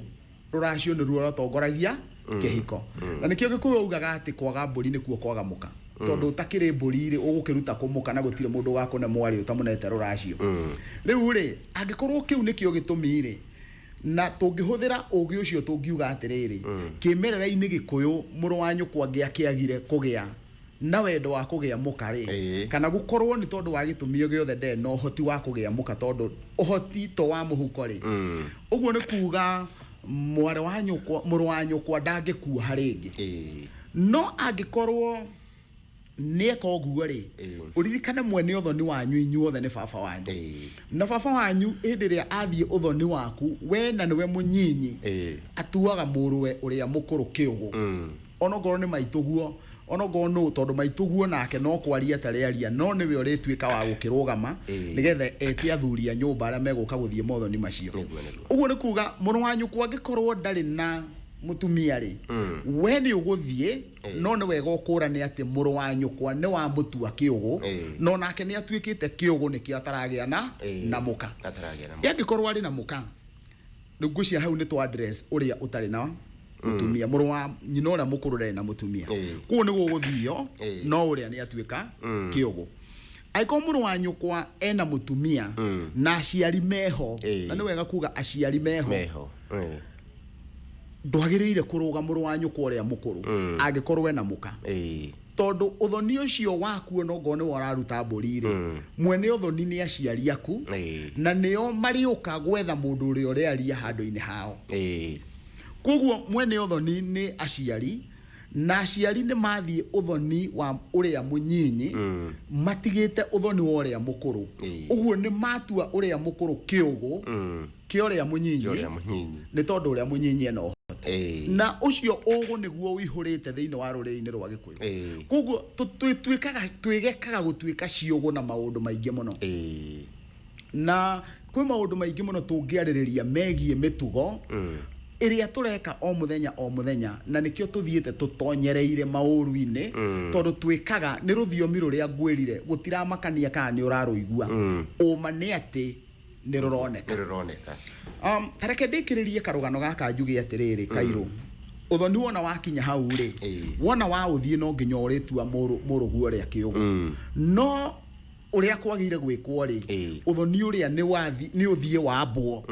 rũracio nĩruo rwatongoragia kĩhiko. Na nĩkĩo Gĩkũyũ augaga atĩ kwaga mbũri nĩkuo kwaga mũka, tondũ ũtakĩrĩ mbũri rĩ, ũgũkĩruta kũmũka na gũtirĩ mũndũ ũgakũne mwarĩ ũtamũnete rũracio. Rĩu rĩ, angĩkorwo kĩu nĩkĩo gĩtũmi rĩ, na tũngĩhũthĩra ũgĩ ũcio tũngiuga atĩrĩrĩ, kĩmerera-inĩ Gĩkũyũ mũrũ wa nyũkwa angĩakĩagire kũgĩa na wendo wa kũgĩa mũka rĩ, kana gũkorwo nĩ tondũ wa gĩtũmi o gĩothe ndarĩ na ũhoti wa kũgĩa mũka, tondũ ũhoti to wa mũhuko rĩ, ũguo nĩ kuga mwarĩ wa nyũkwa, mũrũ wa nyũkwa ndangĩkuoha rĩngĩ. No angĩkorwo nĩeka ũguo rĩ, ũririkane mwene ũthoni wanyu inyuothe nĩ baba wanyu. Na baba wanyu hĩndĩ ĩrĩa athiĩ ũthoni waku, we na nĩwe mũnyinyi, atuaga mũrũwe ũrĩa mũkũrũ kĩũgũ. Onokorwo nĩ maitũguo, onokorwo nũ, tondũ maitũguo nake no kwaria tarĩ aria, no nĩwe ũrĩtuĩka wa gũkĩrũgama nĩgetha ete athuri a nyũmba arĩa megũka gũthiĩ mothoni macio. Ũguo nĩ kuga mũrũ wa nyũkwa angĩkorwo ndarĩ na mũtumia rĩ, we nĩ ũgũthiĩ, no nĩ wega ũkũrane atĩ mũrũ wa nyũkwa nĩ wamũtua kĩũgũ, no nake nĩ atuĩkĩte kĩũgũ nĩkĩo ataragĩa na na mũka. Angĩkorwo arĩ na mũka, rĩu ngwĩciria hau nĩ twa address ũrĩa ũtarĩ na mũtumia, mũrũ wa nyina ũrĩa mũkũrũ ndarĩ na mũtumia, koguo nĩ gũgũthio no ũrĩa nĩ atuĩka kĩũgũ. Angĩkorwo mũrũ wa nyũkwa ena mũtumia na aciari meho, na nĩ wega kuga aciari meho, ndwagĩrĩire kũrũga mũrũ wa nyũkwa ũrĩa mũkũrũ angĩkorwo ena mũka, tondũ ũthoni ũcio waku onokorwo nĩwe ũraruta mbũri rĩ, mwene ũthoni nĩ aciari aku, na nĩo marĩũka gwetha mũndũ ũrĩa ũrĩaria handũ-inĩ hao. Koguo mwene ũthoni nĩ aciari, na aciari nĩ mathiĩ ũthoni wa ũrĩa mũnyinyi, matigĩte ũthoni wa ũrĩa mũkũrũ. Ũguo nĩ matua ũrĩa mũkũrũ kĩũgũ kĩa ũrĩa mũnyinyi, nĩ tondũ ũrĩa mũnyinyi ena ũhoti. Na ũcio ũgũ nĩguo ũihũrĩte thĩinĩ wa rũrĩrĩ-inĩ rwa Gĩkũyũ. Koguo twĩgekaga gũtuĩka ciũgũ na maũndũ maingĩ mũno. Na kwĩ maũndũ maingĩ mũno tũngĩarĩrĩria megiĩ mĩtugo ĩrĩa tũreka o mũthenya o mũthenya, na nĩkĩo tũthiĩte tũtonyereire maũru-inĩ, tondũ twĩkaga nĩ rũthiomi rũrĩa ngwĩrire gũtiramakania kana nĩ ũrarũigua. Ũma nĩ atĩ nĩ rũroneka. Tareke ndĩkĩrĩrie karũgano gaka njuge atĩrĩrĩ, Kairũ, ũthoni wona wakinya hau rĩ, wona wa ũthiĩ no nginya ũrĩtua mũrũguo ũrĩa kĩũgũ. No ũrĩa kwagĩire gwĩkwo rĩ, ũthoni ũrĩa nĩ ũthiĩ wambwo,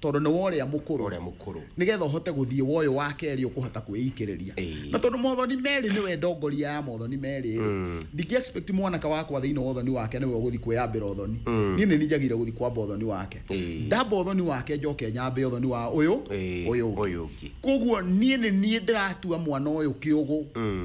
tondũ nĩ wa ũrĩa mũkũrũ, nĩgetha ũhote gũthiĩ woyũ wa kerĩ ũkũhota kwĩikĩrĩria. Na tondũ mothoni merĩ nĩwe ndongoria ya mothoni merĩ rĩ, ndingĩ expect mwanake wakwa thĩinĩ wa ũthoni wake nĩwe ũgũthiĩ kwĩyambĩra ũthoni. Niĩ nĩ njagĩrĩire gũthiĩ kwamba ũthoni wake. Ndamba ũthoni wake njoke nyambe ũthoni wa ũyũ ũyũ ũngĩ. Koguo niĩ nĩ niĩ ndĩratua mwana ũyũ kĩũgũ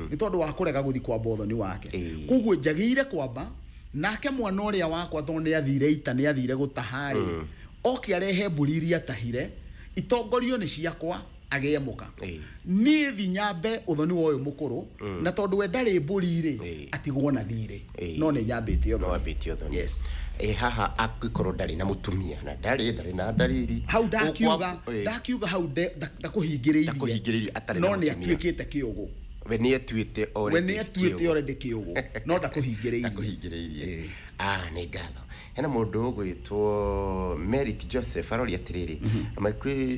nĩ tondũ wa kũrega gũthiĩ kwamba ũthoni wake. Koguo njagĩrĩire kwamba nake mwana ũrĩa wakwa tondũ nĩ athire ita, nĩ athire gũtaha rĩ, Oke arehe mbũri iria atahire itongorio nĩ ciakwa agĩe mũka. Ĩĩ. Niĩ thi nyambe ũthoni wa ũyũ mũkũrũ, na tondũ we ndarĩ mbũri rĩ, Ĩĩ. atigwo na thirĩ. Ĩĩ. No nĩ nyambĩte No ũthoni. wambĩtie ũthoni. Yes. Ĩ haha angĩkorwo ndarĩ na mũtumia na ndarĩ na ndariri, Hau ndakiuga, Ĩĩ. ndakiuga hau ndakũhingĩrĩirie. Ndakũhingĩrĩirie atarĩ na no nĩ mũtumia. atuĩkĩte kĩũgũ. We nĩ etuĩte We already nĩ atuĩte kĩũgũ. already kĩũgũ, no ndakũhingĩrĩirie. Ndakũhingĩrĩirie. Ĩĩ. Ah, nĩ ngatho. Hena mũndũ ũgwĩtwo Merrick Joseph aroria atĩrĩrĩ,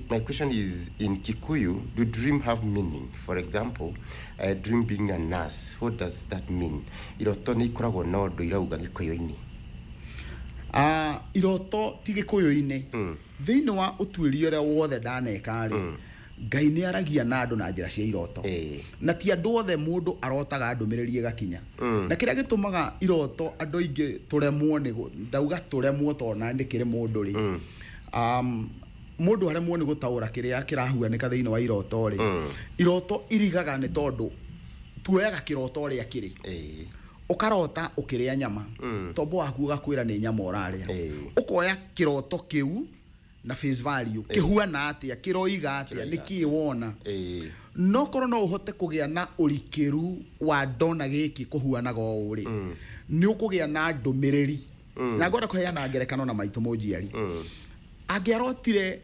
my question is, in Kikuyu, do dream have meaning? For example, I dream being a nurse, what does that mean? Iroto nĩ ikoragwo na ũndũ irauga Gĩkũyũ-inĩ? Ah, iroto ti Gĩkũyũ-inĩ. Thĩinĩ wa ũtuĩria ũrĩa wothe ndaneka rĩ, Ngai nĩ aragia na andũ na njĩra cia iroto. Ĩĩ. Na ti andũ othe mũndũ arotaga ndũmĩrĩri ĩgakinya. Na kĩrĩa gĩtũmaga iroto andũ aingĩ tũremwo nĩ ndauga tũremwo tondũ na ndĩkĩrĩ mũndũ rĩ, mũndũ aremwo nĩ gũtaũra kĩrĩa kĩrahuanĩka thĩinĩ wa iroto rĩ, iroto irigaga nĩ tondũ tuoyaga kĩroto ũrĩa kĩrĩ. Ĩĩ. Ũkarota ũkĩrĩa nyama, tombo waku ũgakwĩra nĩ nyama ũrarĩa. Ĩĩ. Ũkoya kĩroto kĩu na face value, kĩhuana atĩa, kĩroiga atĩa, nĩ kĩĩ wona. Ĩĩ. No korwo no ũhote kũgĩa na ũrikĩru wa ndona gĩkĩ kũhuanaga ũũ rĩ, nĩ ũkũgĩa na ndũmĩrĩri. Na ngwenda kũheana ngerekano na maitũ mũnjiari. Angĩarotire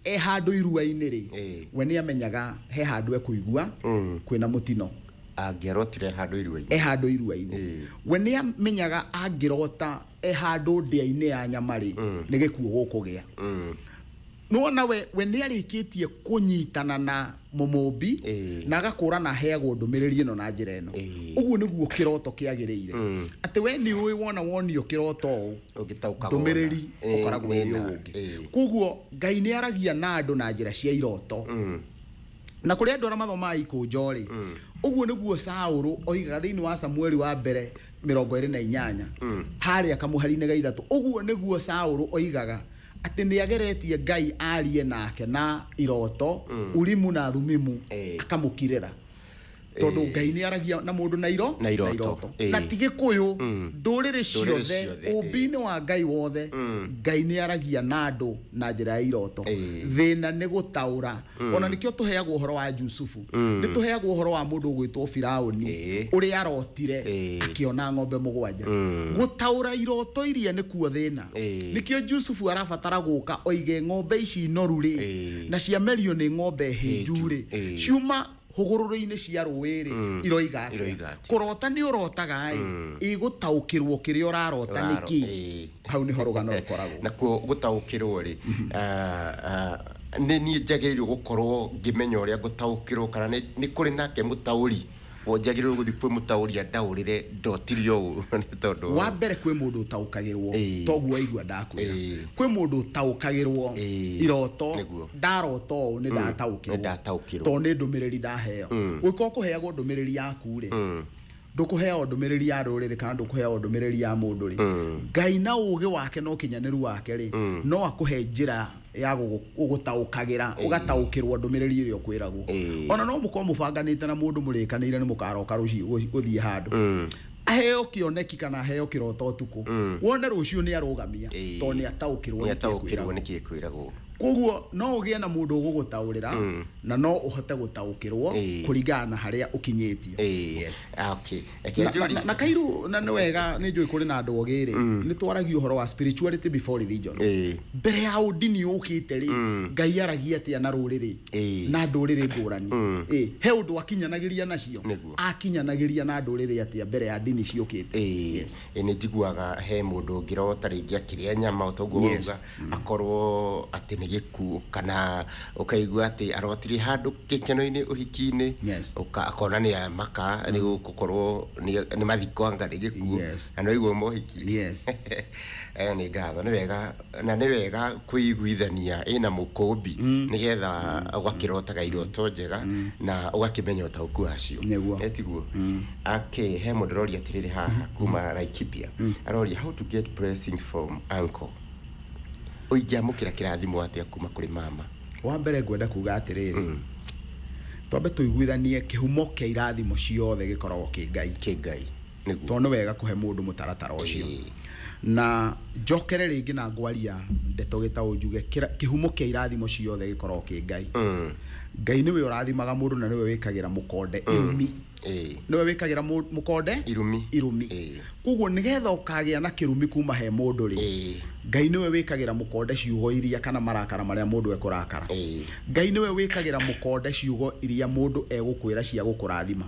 e handũ irua-inĩ rĩ, Ĩĩ. we nĩ amenyaga he handũ ekũigua kwĩna mũtino. Angĩarotire handũ irua-inĩ. E handũ irua-inĩ. Ĩĩ. We nĩ amenyaga angĩrota e handũ ndĩa-inĩ ya nyama rĩ, nĩ gĩkuũ gũkũgĩa. Nĩwona we nĩ arĩkĩtie kũnyitana na mũmũmbi, Ĩĩ. na agakũra na aheagwo ndũmĩrĩri ĩno na njĩra ĩno. Ĩĩ. Ũguo nĩguo kĩroto kĩagĩrĩire. Atĩ we nĩ ũĩ wona wonio kĩroto ũũ, Ũngĩtaũkagwo ndũmĩrĩri na- Ĩĩ, ũkoragwo ĩrĩ nĩna. ũũ ũngĩ. Ĩĩ. Koguo Ngai nĩ aragia na andũ na njĩra cia iroto. Na kũrĩ andũ arĩa mathomaga ikũnjo rĩ, ũguo nĩguo Saũlũ oigaga thĩinĩ wa Samueli wa mbere 28, harĩa kamũhari-inĩ ga 3. Ũguo nĩguo Saũlũ oigaga atĩ nĩ ageretie Ngai arie nake na iroto, Urimu na Thumimu, Ĩĩ. akamũkirĩra. Tondũ Ngai nĩ aragia na mũndũ na Na iroto. Ĩĩ. Na ti Gĩkũyũ, ndũrĩrĩ ciothe, ciothe, ĩĩ. ũmbi-inĩ wa Ngai wothe, Ngai nĩ aragia na andũ na njĩra ya iroto. Ĩĩ. Thĩna nĩ gũtaũra. Ona nĩkĩo tũheagwo ũhoro wa Jusufu. Nĩ tũheagwo ũhoro wa mũndũ ũgwĩtwo Firaũni, Ĩĩ. ũrĩa arotire Ĩĩ. akĩona ng'ombe 7. Gũtaũra iroto iria nĩkuo thĩna. Ĩĩ. Nĩkĩo Jusufu arabatara gũka oige ng'ombe ici noru rĩ, Ĩĩ. na ciamerio nĩ ng'ombe hĩnju rĩ, Ĩĩ. ciuma hũgũrũrũ-inĩ cia rũĩ rĩ, iroiga atĩa? Iroiga atĩa? Kũrota nĩ ũrotaga ĩ, ĩgũtaũkĩrwo kĩrĩa ũrarota nĩ kĩ. Ĩĩ. Hau nĩho rũgano rũkoragwo. Nakuo gũtaũkĩrwo rĩ, nĩ niĩ njagĩrĩirwo gũkorwo ngĩmenya ũrĩa ngũtaũkĩrwo, kana nĩ kũrĩ nake mũtaũri njagĩrĩirwo gũthiĩ kwĩ mũtaũri andaũrĩre ndotire ũũ nĩ tondũ Wa mbere kwĩ mũndũ ũtaũkagĩrwo, Ĩĩ. toguo waigua ndakwĩra. Ĩĩ. Kwĩ mũndũ ũtaũkagĩrwo Ĩĩ. iroto, Nĩguo. ndarota ũũ nĩ ndataũkĩrwo. Nĩ ndataũkĩrwo. Tondũ nĩ ndũmĩrĩri ndaheo. Ũngĩkorwo kũheagwo ndũmĩrĩri yaku rĩ, ndũkũheo ndũmĩrĩri ya rũrĩrĩ kana ndũkũheo ndũmĩrĩri ya mũndũ rĩ, Ngai na ũũgĩ wake na ũkinyanĩru wake rĩ, no akũhe njĩra ya gũgũtaũkagĩra, ũgataũkĩrwo ndũmĩrĩri ĩrĩa ũkwĩragwo. Ĩĩ. Ona no mũkorwo mũbanganĩte na mũndũ mũrĩkanĩire nĩ mũkaroka rũciũ gũthiĩ handũ. Aheo kĩoneki kana aheo kĩroto ũtukũ, wone rũciũ nĩ arũgamia, Ĩĩ. tondũ nĩ ataũkĩrwo Nĩ nĩ kĩĩ ataũkĩrwo kwĩragwo. nĩ kĩĩ kwĩragwo. Koguo no ũgĩe na mũndũ ũgũgũtaũrĩra, na no ũhote gũtaũkĩrwo Ĩĩ. kũringana na harĩa ũkinyĩtio. Ĩĩ. Yes. Ah, okay. Reke Na, njũrie. na kairu na nĩ wega nĩ njũĩ kũrĩ na andũ ogĩ rĩ, nĩ twaragia ũhoro wa spirituality before religion. Ĩĩ. Mbere ya ũndini ũkĩte rĩ, Ngai aragia atĩa na rũrĩrĩ Ĩĩ. na ndũrĩrĩ ngũrani. Ĩĩ, he ũndũ akinyanagĩria nacio, Nĩguo. akinyanagĩria na ndũrĩrĩ atĩa mbere ya ndini ciũkĩte. Ĩĩ. Yes. Ĩĩ, nĩ njiguaga he mũndũ ũngĩrota rĩngĩ akĩrĩa nyama toguo Yes. wauga, akorwo atĩ nĩ gĩkuũ, kana ũkaigua atĩ arotire handũ gĩkeno-inĩ ũhiki-inĩ, Yes. akona nĩ amaka nĩ gũkorwo nĩ mathiko anga nĩ gĩkuũ, Yes. na no igua mohiki. Yes. Nĩ ngatho, nĩ wega, na nĩ wega kwĩiguithania ĩna mũkũmbi nĩgetha ũgakĩrotaga iroto njega na ũgakĩmenya ũtaũku wacio. Nĩguo. Tiguo? Ake he mũndũ ũroria atĩrĩrĩ haha kuma Laikipia, aroria how to get blessings from uncle. Ũingĩamũkĩra kĩrathimo atĩa kuma kũrĩ mama? Wa mbere ngwenda kuga atĩrĩrĩ, twambe tũiguithanie kĩhumo kĩa irathimo ciothe gĩkoragwo kĩ Ngai. Kĩ Ngai. Nĩguo. Tondũ nĩ wega kũhe mũndũ mũtaratara ũcio. Ĩĩ. Na njokere rĩngĩ na ngwaria ndeto gĩtaũ njuge kĩhumo kĩa irathimo ciothe gĩkoragwo kĩ Ngai. Ngai nĩwe ũrathimaga mũndũ na nĩwe wĩkagĩra mũkonde irumi. Nĩwe wĩkagĩra mũkonde Irumi. Irumi. Koguo nĩgetha ũkagĩa na kĩrumi kuma he mũndũ rĩ, Ngai nĩwe wĩkagĩra mũkonde ciugo iria kana marakara marĩa mũndũ ekũrakara. Ngai nĩwe wĩkagĩra mũkonde ciugo iria mũndũ egũkwĩra cia gũkũrathima.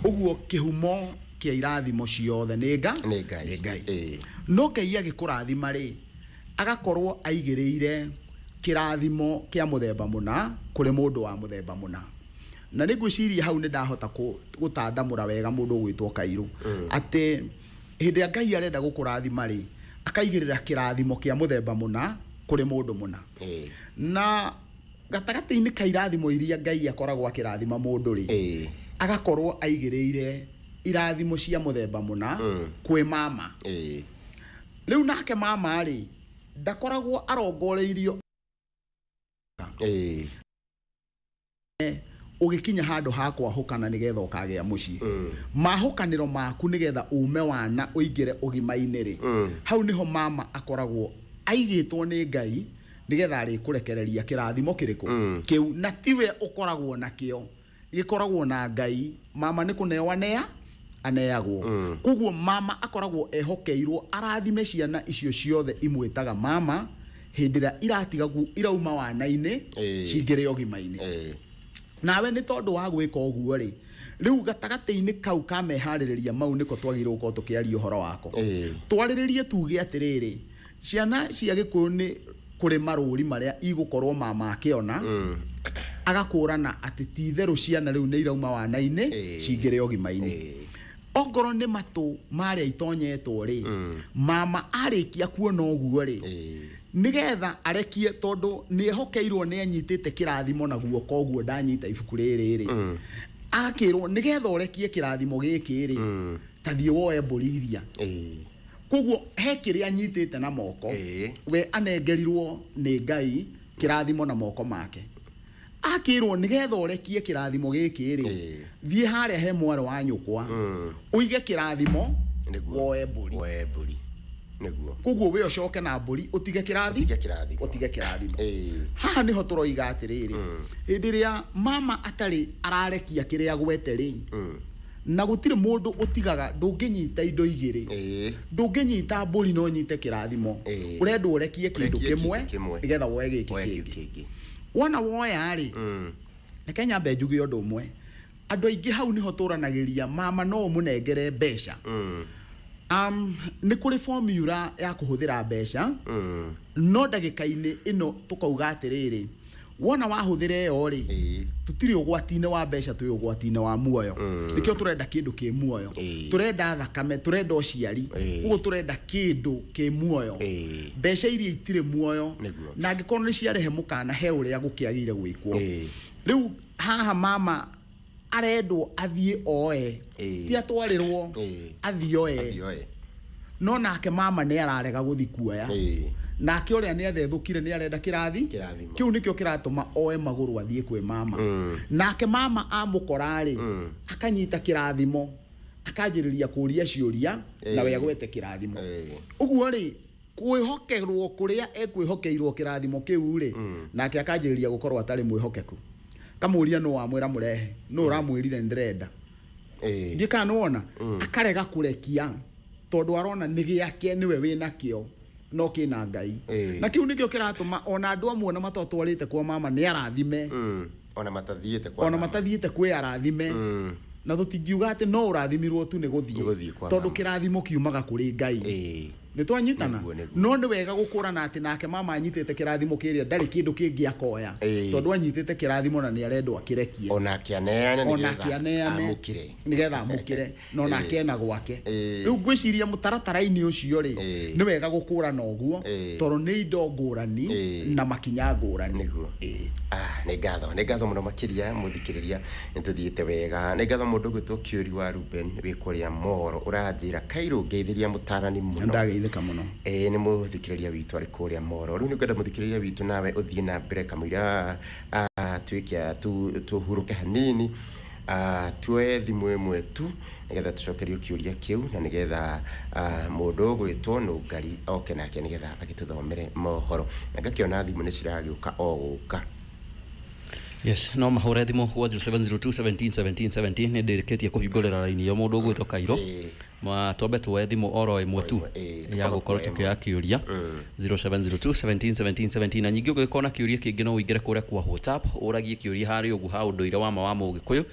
Ũguo kĩhumo kĩa irathimo ciothe nĩ Nĩ Ngai. Nĩ Ngai. No Ngai agĩkũrathima rĩ, agakorwo aigĩrĩire kĩrathimo kĩa mũthemba mũna kũrĩ mũndũ wa mũthemba mũna. Na nĩ ngwĩciria hau nĩ ndahota gũtandamũra wega mũndũ ũgwĩtwo Kairũ, atĩ hĩndĩ ĩrĩa Ngai arenda gũkũrathima rĩ, akaigĩrĩra kĩrathimo kĩa mũthemba mũna kũrĩ mũndũ mũna. Na gatagatĩ-inĩ ka irathimo iria Ngai akoragwo akĩrathima mũndũ rĩ, agakorwo aigĩrĩire irathimo cia mũthemba mũna kwĩ mama. Rĩu nake mama rĩ, ndakoragwo arongoreirio ũgĩkinya handũ ha kwahũkana nĩgetha ũkagĩa mũciĩ. Mahũkanĩro maku nĩgetha ume wana ũingĩre ũgima-inĩ rĩ, hau nĩho mama akoragwo aigĩtwo nĩ Ngai nĩgetha arĩkũrekereria kĩrathimo kĩrĩkũ kĩu, na tiwe ũkoragwo nakĩo, gĩkoragwo na Ngai. Mama nĩ kũnewa nea aneagwo. Koguo mama akoragwo ehokeirwo arathime ciana icio ciothe imwĩtaga mama hĩndĩ ĩrĩa iratiga irauma wana-inĩ cingĩre ũgima-inĩ. Nawe nĩ tondũ wa gwĩka ũguo rĩ, rĩu gatagatĩ-inĩ kau ka meharĩrĩria mau nĩko twagĩrĩirwo gũkorwo tũkĩaria ũhoro wako. Twarĩrĩrie tuge atĩrĩrĩ, ciana cia Gĩkũyũ nĩ kũrĩ marũri marĩa igũkorwo mama akĩona, agakũrana atĩ ti itherũ ciana rĩu nĩ irauma wana-inĩ cingĩre ũgima-inĩ. Ongorwo nĩ matũ marĩa itonyetwo rĩ, mama arĩkia kuona ũguo rĩ, nĩgetha arekie, tondũ nĩ ehokeirwo nĩ anyitĩte kĩrathimo na guoko ũguo ndanyita ibuku rĩrĩ rĩ, akĩrwo nĩgetha ũrekie kĩrathimo gĩkĩ rĩ, ta thiĩ woe mbũri iria. Koguo he kĩrĩa anyitĩte na moko, we anengerirwo nĩ Ngai kĩrathimo na moko make. Akĩrwo nĩgetha ũrekie kĩrathimo gĩkĩ rĩ, thiĩ harĩa he mwarĩ wa nyũkwa, ũige kĩrathimo, woe mbũri. Woe mbũri. Nĩguo. Koguo we ũcoke na mbũri ũtige kĩrathi, Ũtige kĩrathimo. Ũtige kĩrathimo. Haha nĩho tũroiga atĩrĩrĩ, hĩndĩ ĩrĩa mama atarĩ ararekia kĩrĩa agwete rĩ, na gũtirĩ mũndũ ũtigaga, ndũngĩnyita indo igĩrĩ. Ndũngĩnyita mbũri no ũnyite kĩrathimo. Ũrendwo ũrekie kĩndũ Ũrekie kĩmwe kĩndũ kĩmwe. nĩgetha woe gĩkĩ Woe kĩngĩ. kĩu kĩngĩ. Wona woya rĩ, reke nyambe njuge ũndũ ũmwe. Andũ aingĩ hau nĩho tũranagĩria mama no ũmũnengere mbeca. Nĩ kũrĩ formula ya kũhũthĩra mbeca, no ndagĩka-inĩ ĩno tũkauga atĩrĩrĩ, wona wahũthĩra ĩyo rĩ, tũtirĩ ũgwati-inĩ wa mbeca, twĩ ũgwati-inĩ wa muoyo. Nĩkĩo tũrenda kĩndũ kĩ muoyo. Tũrenda thakame, tũrenda ũciari. Ũguo tũrenda kĩndũ kĩ muoyo. Mbeca iria itirĩ muoyo, na angĩkorwo nĩ ciarehe mũkana he ũrĩa gũkĩagĩire gwĩkwo. Rĩu haha mama arendwo athiĩ oe, ti atwarĩrwo, athiĩ oe. Athiĩ oe. No nake mama nĩ ararega gũthiĩ kuoya. Nake ũrĩa nĩ athethũkire nĩ arenda kĩrathi. Kĩrathimo. Kĩu nĩkĩo kĩratũma oe magũrũ athiĩ kwĩ mama. Nake mama amũkora rĩ, akanyita kĩrathimo, akanjĩrĩria kũria ciũria, na we agwete kĩrathimo. Ũguo rĩ, kwĩhokerwo kũrĩa ekwĩhokeirwo kĩrathimo kĩu rĩ, nake akanjĩrĩria gũkorwo atarĩ mwĩhokeku. Kamũria nũ wamwĩra mũrehe, nũ ũramwĩrire nĩndĩrenda. Ndiĩ kana nĩwona? Akarega kũrekia tondũ arona nĩ gĩake nĩwe wĩnakĩo, no kĩna Ngai. Na kĩu nĩkĩo kĩratũma ona andũ amwe ona matatwarĩte kwa mama nĩ arathime. Ona matathiĩte kwa Ona mama. matathiĩte kwĩ arathime. Na tũtingiuga atĩ no ũrathimirwo tu nĩ gũthiĩ. Nĩ gũthiĩ kwa Tondũ mama. kĩrathimo kiumaga kũrĩ Ngai. Nĩ twanyitana? Nĩguo, nĩguo. No nĩ wega gũkũrana atĩ nake mama anyitĩte kĩrathimo kĩrĩa ndarĩ kĩndũ kĩngĩ akoya. Tondũ anyitĩte kĩrathimo na nĩ arendwo akĩrekie. Onake aneane Onake nĩgetha aneane amũkĩre. nĩgetha amũkĩre, na onake ena gwake. Rĩu ngwĩciria mũtaratara-inĩ ũcio rĩ, nĩ wega gũkũrana ũguo, tondũ nĩ indo ngũrani na makinya ngũrani. Nĩguo. Nĩ ngatho, nĩ ngatho mũno makĩria mũthikĩrĩria, nĩ tũthiĩte wega. Nĩ ngatho mũndũ ũgwĩtwo Kĩũri wa Ruben wĩ kũrĩa Moro, ũranjĩra Kairũ ngeithĩria mũtarani mũno. Ndageithĩka mũno. Nĩ mũthikĩrĩria witũ arĩ kũrĩa Moro. Rĩu nĩngwenda mũthikĩrĩria witũ nawe ũthiĩ na mbere kamũira, tuĩke tũhurũke hanini. Tuoye thimũ ĩmwe tu nĩgetha tũcokerio kĩũria kĩu na nĩgetha mũndũ ũgwĩtwo Nũngari oke nake nĩgetha agĩtũthomere mohoro, na ngakĩona thimũ nĩ ciragĩũka o gũka. Yes, no mahũre thimũ gwa 0702 17 17 17. Nĩ ndĩrĩkĩtie kũhingũrĩra raini ĩyo mũndũ ũgwĩtwo Kairo. Ma twambe tuoe thimũ oro ĩmwe tu ĩmwe, ya tũkamba gũkorwo kuoya. tukĩoya kĩũria 0702 17 17 17. Na nyingĩ ũngĩkorwo na kĩũria kĩngĩ, no ũingĩre kũrĩa kwa WhatsApp ũragie kĩũria harĩa ũguo ha ũndũire wa ma wa mũgĩkũyũ.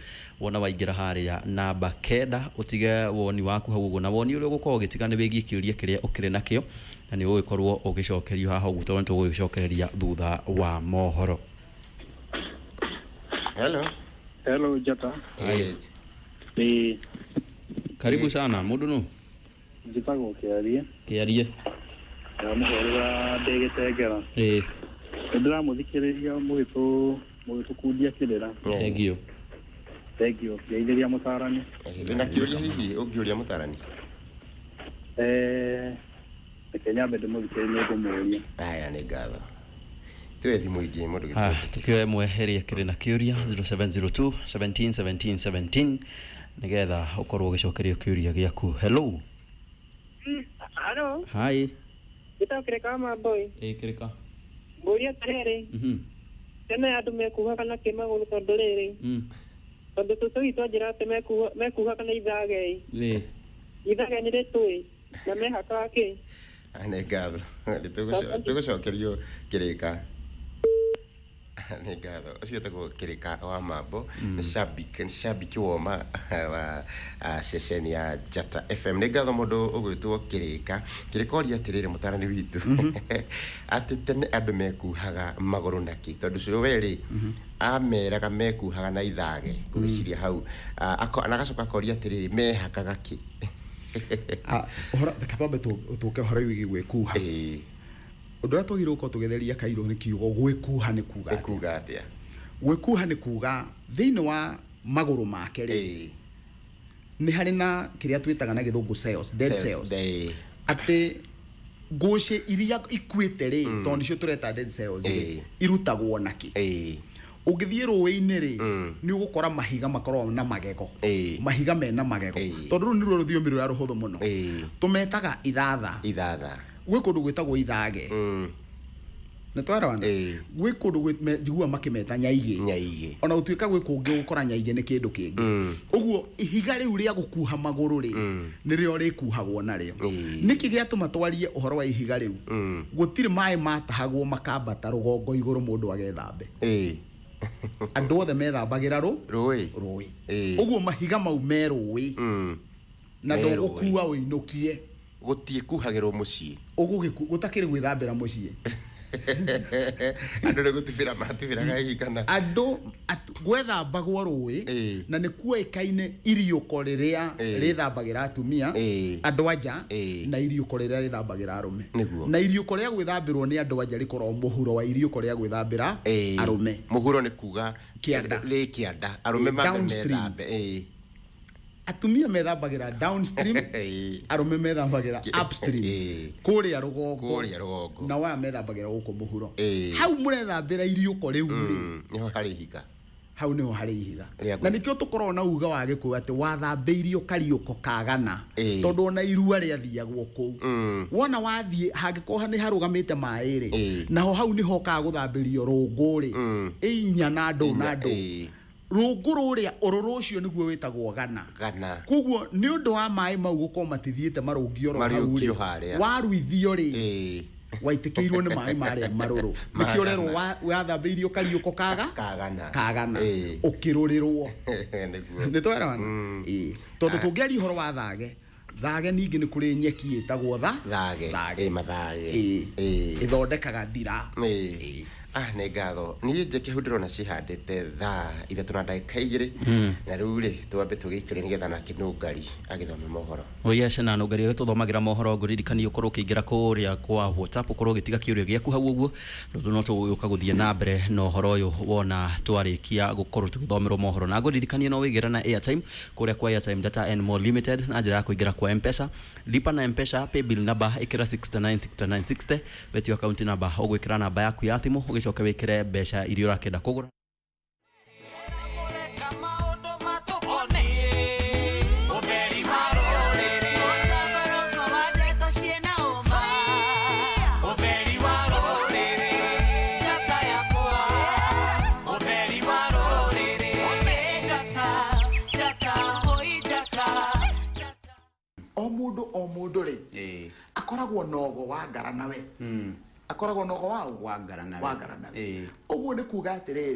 Wona waingĩra harĩa namba 9, ũtige woni waku hau ũguo, na woni ũrĩa ũgũkorwo ũgĩtiga nĩ wĩgiĩ kĩũria kĩrĩa ũkĩrĩ nakĩo, na nĩ ũgũgĩkorwo ũgĩcokerio haha ũguo, tondũ nĩ tũgũgĩcokereria thutha wa mohoro. Hello. Hello, Njata. Nĩ Karibu sana, mũndũ nũ? Njĩtagwo Kĩarie. Kĩarie. Ndĩramũhũrĩra ndĩ Gĩtengera. Nĩ ndĩramũthikĩrĩria mũgĩtũkundia kĩrĩra. Thank you. Thengiũ. Ngeithĩria mũtarani. Wĩna kĩũria hihi ũngĩũria mũtarani? Reke nyambe ndĩmũthikĩrĩrie, nĩ ngũmũria. Aya, nĩ ngatho. Tuoye thimũ ingĩ, mũndũ Ah, gĩtwĩtĩkĩre. tukioe ĩmwe ĩrĩa ĩkĩrĩ na kĩũria, 0702 17 17 17, nĩgetha ũkorwo ũgĩcokerio kĩũria gĩaku. Hello. Halo, Hi. njĩtagwo Kĩrĩka wa Mamboi. Ĩ, Kĩrĩka. Ngũria atĩrĩrĩ, tene andũ mekuhaga na kĩ magũrũ? Tondũ rĩrĩ, tondũ cũcũ witũ anjĩra atĩ mekuhaga na ithage. Ithage nĩ rĩtũĩ na mehakaga kĩ? Ah, nĩ ngatho. Nĩ tũgũcokerio, Kĩrĩka. Nĩ ngatho. Ũcio etagwo Kĩrĩka wa Mambo, nĩ shabiki, nĩ shabiki woma wa ceceni ya Njata FM. Nĩ ngatho mũndũ ũgwĩtwo Kĩrĩka. Kĩrĩka oria atĩrĩrĩ, mũtarani witũ, atĩ tene andũ mekuhaga magũrũ nakĩ, tondũ cũrũ we rĩ ameraga mekuhaga na ithage. Ngũgĩciria hau na agacoka akoria atĩrĩrĩ, mehakaga kĩ? Ah, ũhoro reke twambe tũke ũhoro wĩgiĩ gwĩkuha. Ũndũ ũrĩa twagĩrĩirwo gũkorwo tũgĩtheria, Kairũ, nĩ kiugo gwĩkuha nĩ kuga Nĩ atĩa? kuga atĩa? Gwĩkuha nĩ kuga thĩinĩ wa magũrũ make rĩ, nĩ harĩ na kĩrĩa twĩtaga na gĩthũngũ cells, dead cells, atĩ ngũcĩ iria ikuĩte rĩ, tondũ nĩcio tũreta dead cells rĩ, irutagwo nakĩ? Ũngĩthiĩ rũĩ-inĩ rĩ, nĩ ũgũkora mahiga makoragwo na magego. Mahiga mena magego, tondũ rũu nĩruo rũthiomi rũrĩa rũhũthũ mũno. Tũmetaga ithatha. Ithatha. Gwĩ kũndũ gwĩtagwo ithage. Nĩ twarawana? Gwĩ kũndũ njiguaga makĩmeta nyaigĩ. Nyaigĩ. Ona gũtuĩka gwĩ kũngĩ ũgũkora nyaigĩ nĩ kĩndũ kĩngĩ. Ũguo ihiga rĩu rĩa gũkuha magũrũ rĩ, nĩrĩo rĩkuhagwo narĩo. Nĩkĩ gĩatũma twarie ũhoro wa ihiga rĩu? Gũtirĩ maĩ matahagwo makambata rũgongo igũrũ mũndũ agethambe. Andũ othe methambagĩra rũ Rũĩ. Rũĩ. Ũguo mahiga mau me rũĩ, na Me rũĩ. ndũgũkua ũinũkie. Gũtiĩkuhagĩrwo mũciĩ. Gũtakĩrĩ gwĩthambĩra mũciĩ. Andũ nĩ gũtubĩra matubĩraga hihi kana? Andũ gwethambagwo rũĩ. Na nĩ kuoĩkaine iriũko rĩrĩa rĩthambagĩra atumia, andũ anja, na iriũko rĩrĩa rĩthambagĩra arũme. Nĩguo. Na iriũko rĩa gwĩthambĩrwo nĩ andũ anja rĩkoragwo mũhuro wa iriũko rĩa gwĩthambĩra arũme. Mũhuro nĩ kuga? Kĩanda. Rĩ kĩanda, arũme mambe Downstream. methambe. Atumia methambagĩra downstream, arũme methambagĩra upstream, kũrĩa rũgongo. Kũrĩa rũgongo. Na waya methambagĩra gũkũ mũhuro. Hau mũrethambĩra iriũko rĩu rĩ, Nĩho harĩ ihiga. Hau nĩho harĩ ihiga. Rĩa Na nĩkĩo tũkoragwo na uga wa gĩkũyũ atĩ wathambĩirio kariũko kagana, tondũ ona irua rĩathiagwo kũu. Wona wathiĩ hangĩkorwo nĩ harũgamĩte maĩ rĩ, naho hau nĩho okaga gũthambĩrio rũngũ rĩ, inya na ndũ na ndũ. Rũngũ rũrĩa ũrũrũ ũcio nĩguo wĩtagwo gana. Gana. Koguo nĩ ũndũ wa maĩ mau gũkorwo matithiĩte marũngio oro hau Mariũkio rĩ, harĩa. waruithio rĩ, waitĩkĩirwo nĩ maĩ marĩa marũrũ. Nĩkĩo ũrerwo wathambĩirio kariũko kaga Kagana. Kagana. Ũkĩrũrĩrwo. Nĩguo. Nĩ twerawana? Ĩĩ, tondũ tũngĩaria ũhoro wa thage, thage ningĩ nĩ kũrĩ nyeki ĩtagwo tha Thage. Thage. Ĩĩ, mathage. Ĩĩ. Ĩthondekaga thira. Ah, nĩ ngatho. Niĩ njeke hau ndĩrona cihandĩte thaa 3:02, na rĩu rĩ twambe tũgĩikĩrie nĩgetha nake Nũngari agĩthome mohoro. Yes, na Nũngari agĩtũthomagĩra mohoro, ngũririkanie ũkorwo ũkĩingĩra kũrĩa kwa WhatsApp, ũkorwo ũgĩtiga kĩũria gĩaku hau ũguo, tondũ no tũgũgĩũka gũthiĩ na mbere na ũhoro ũyũ wona twarĩkia gũkorwo tũgĩthomerwo mohoro. Na ngũririkanie no wĩigĩre na airtime kũrĩa kwa Airtime Data and More Limited na njĩra ya kũingĩra kwa Mpesa, lipa na Mpesa, paybill number ĩkĩra 696960, wetio account number ũgwĩkĩra namba yaku ya thimũ, ũgĩcoke wĩkĩre mbeca iria ũrakĩenda kũgũra. Mũreka maũndũ matũ. Akoragwo nogo wa ngara nawe. Akoragwo nogo wa ũ? Wa ngara nawe. Wa ngara nawe. Ĩĩ. Ũguo nĩ kuga atĩrĩrĩ.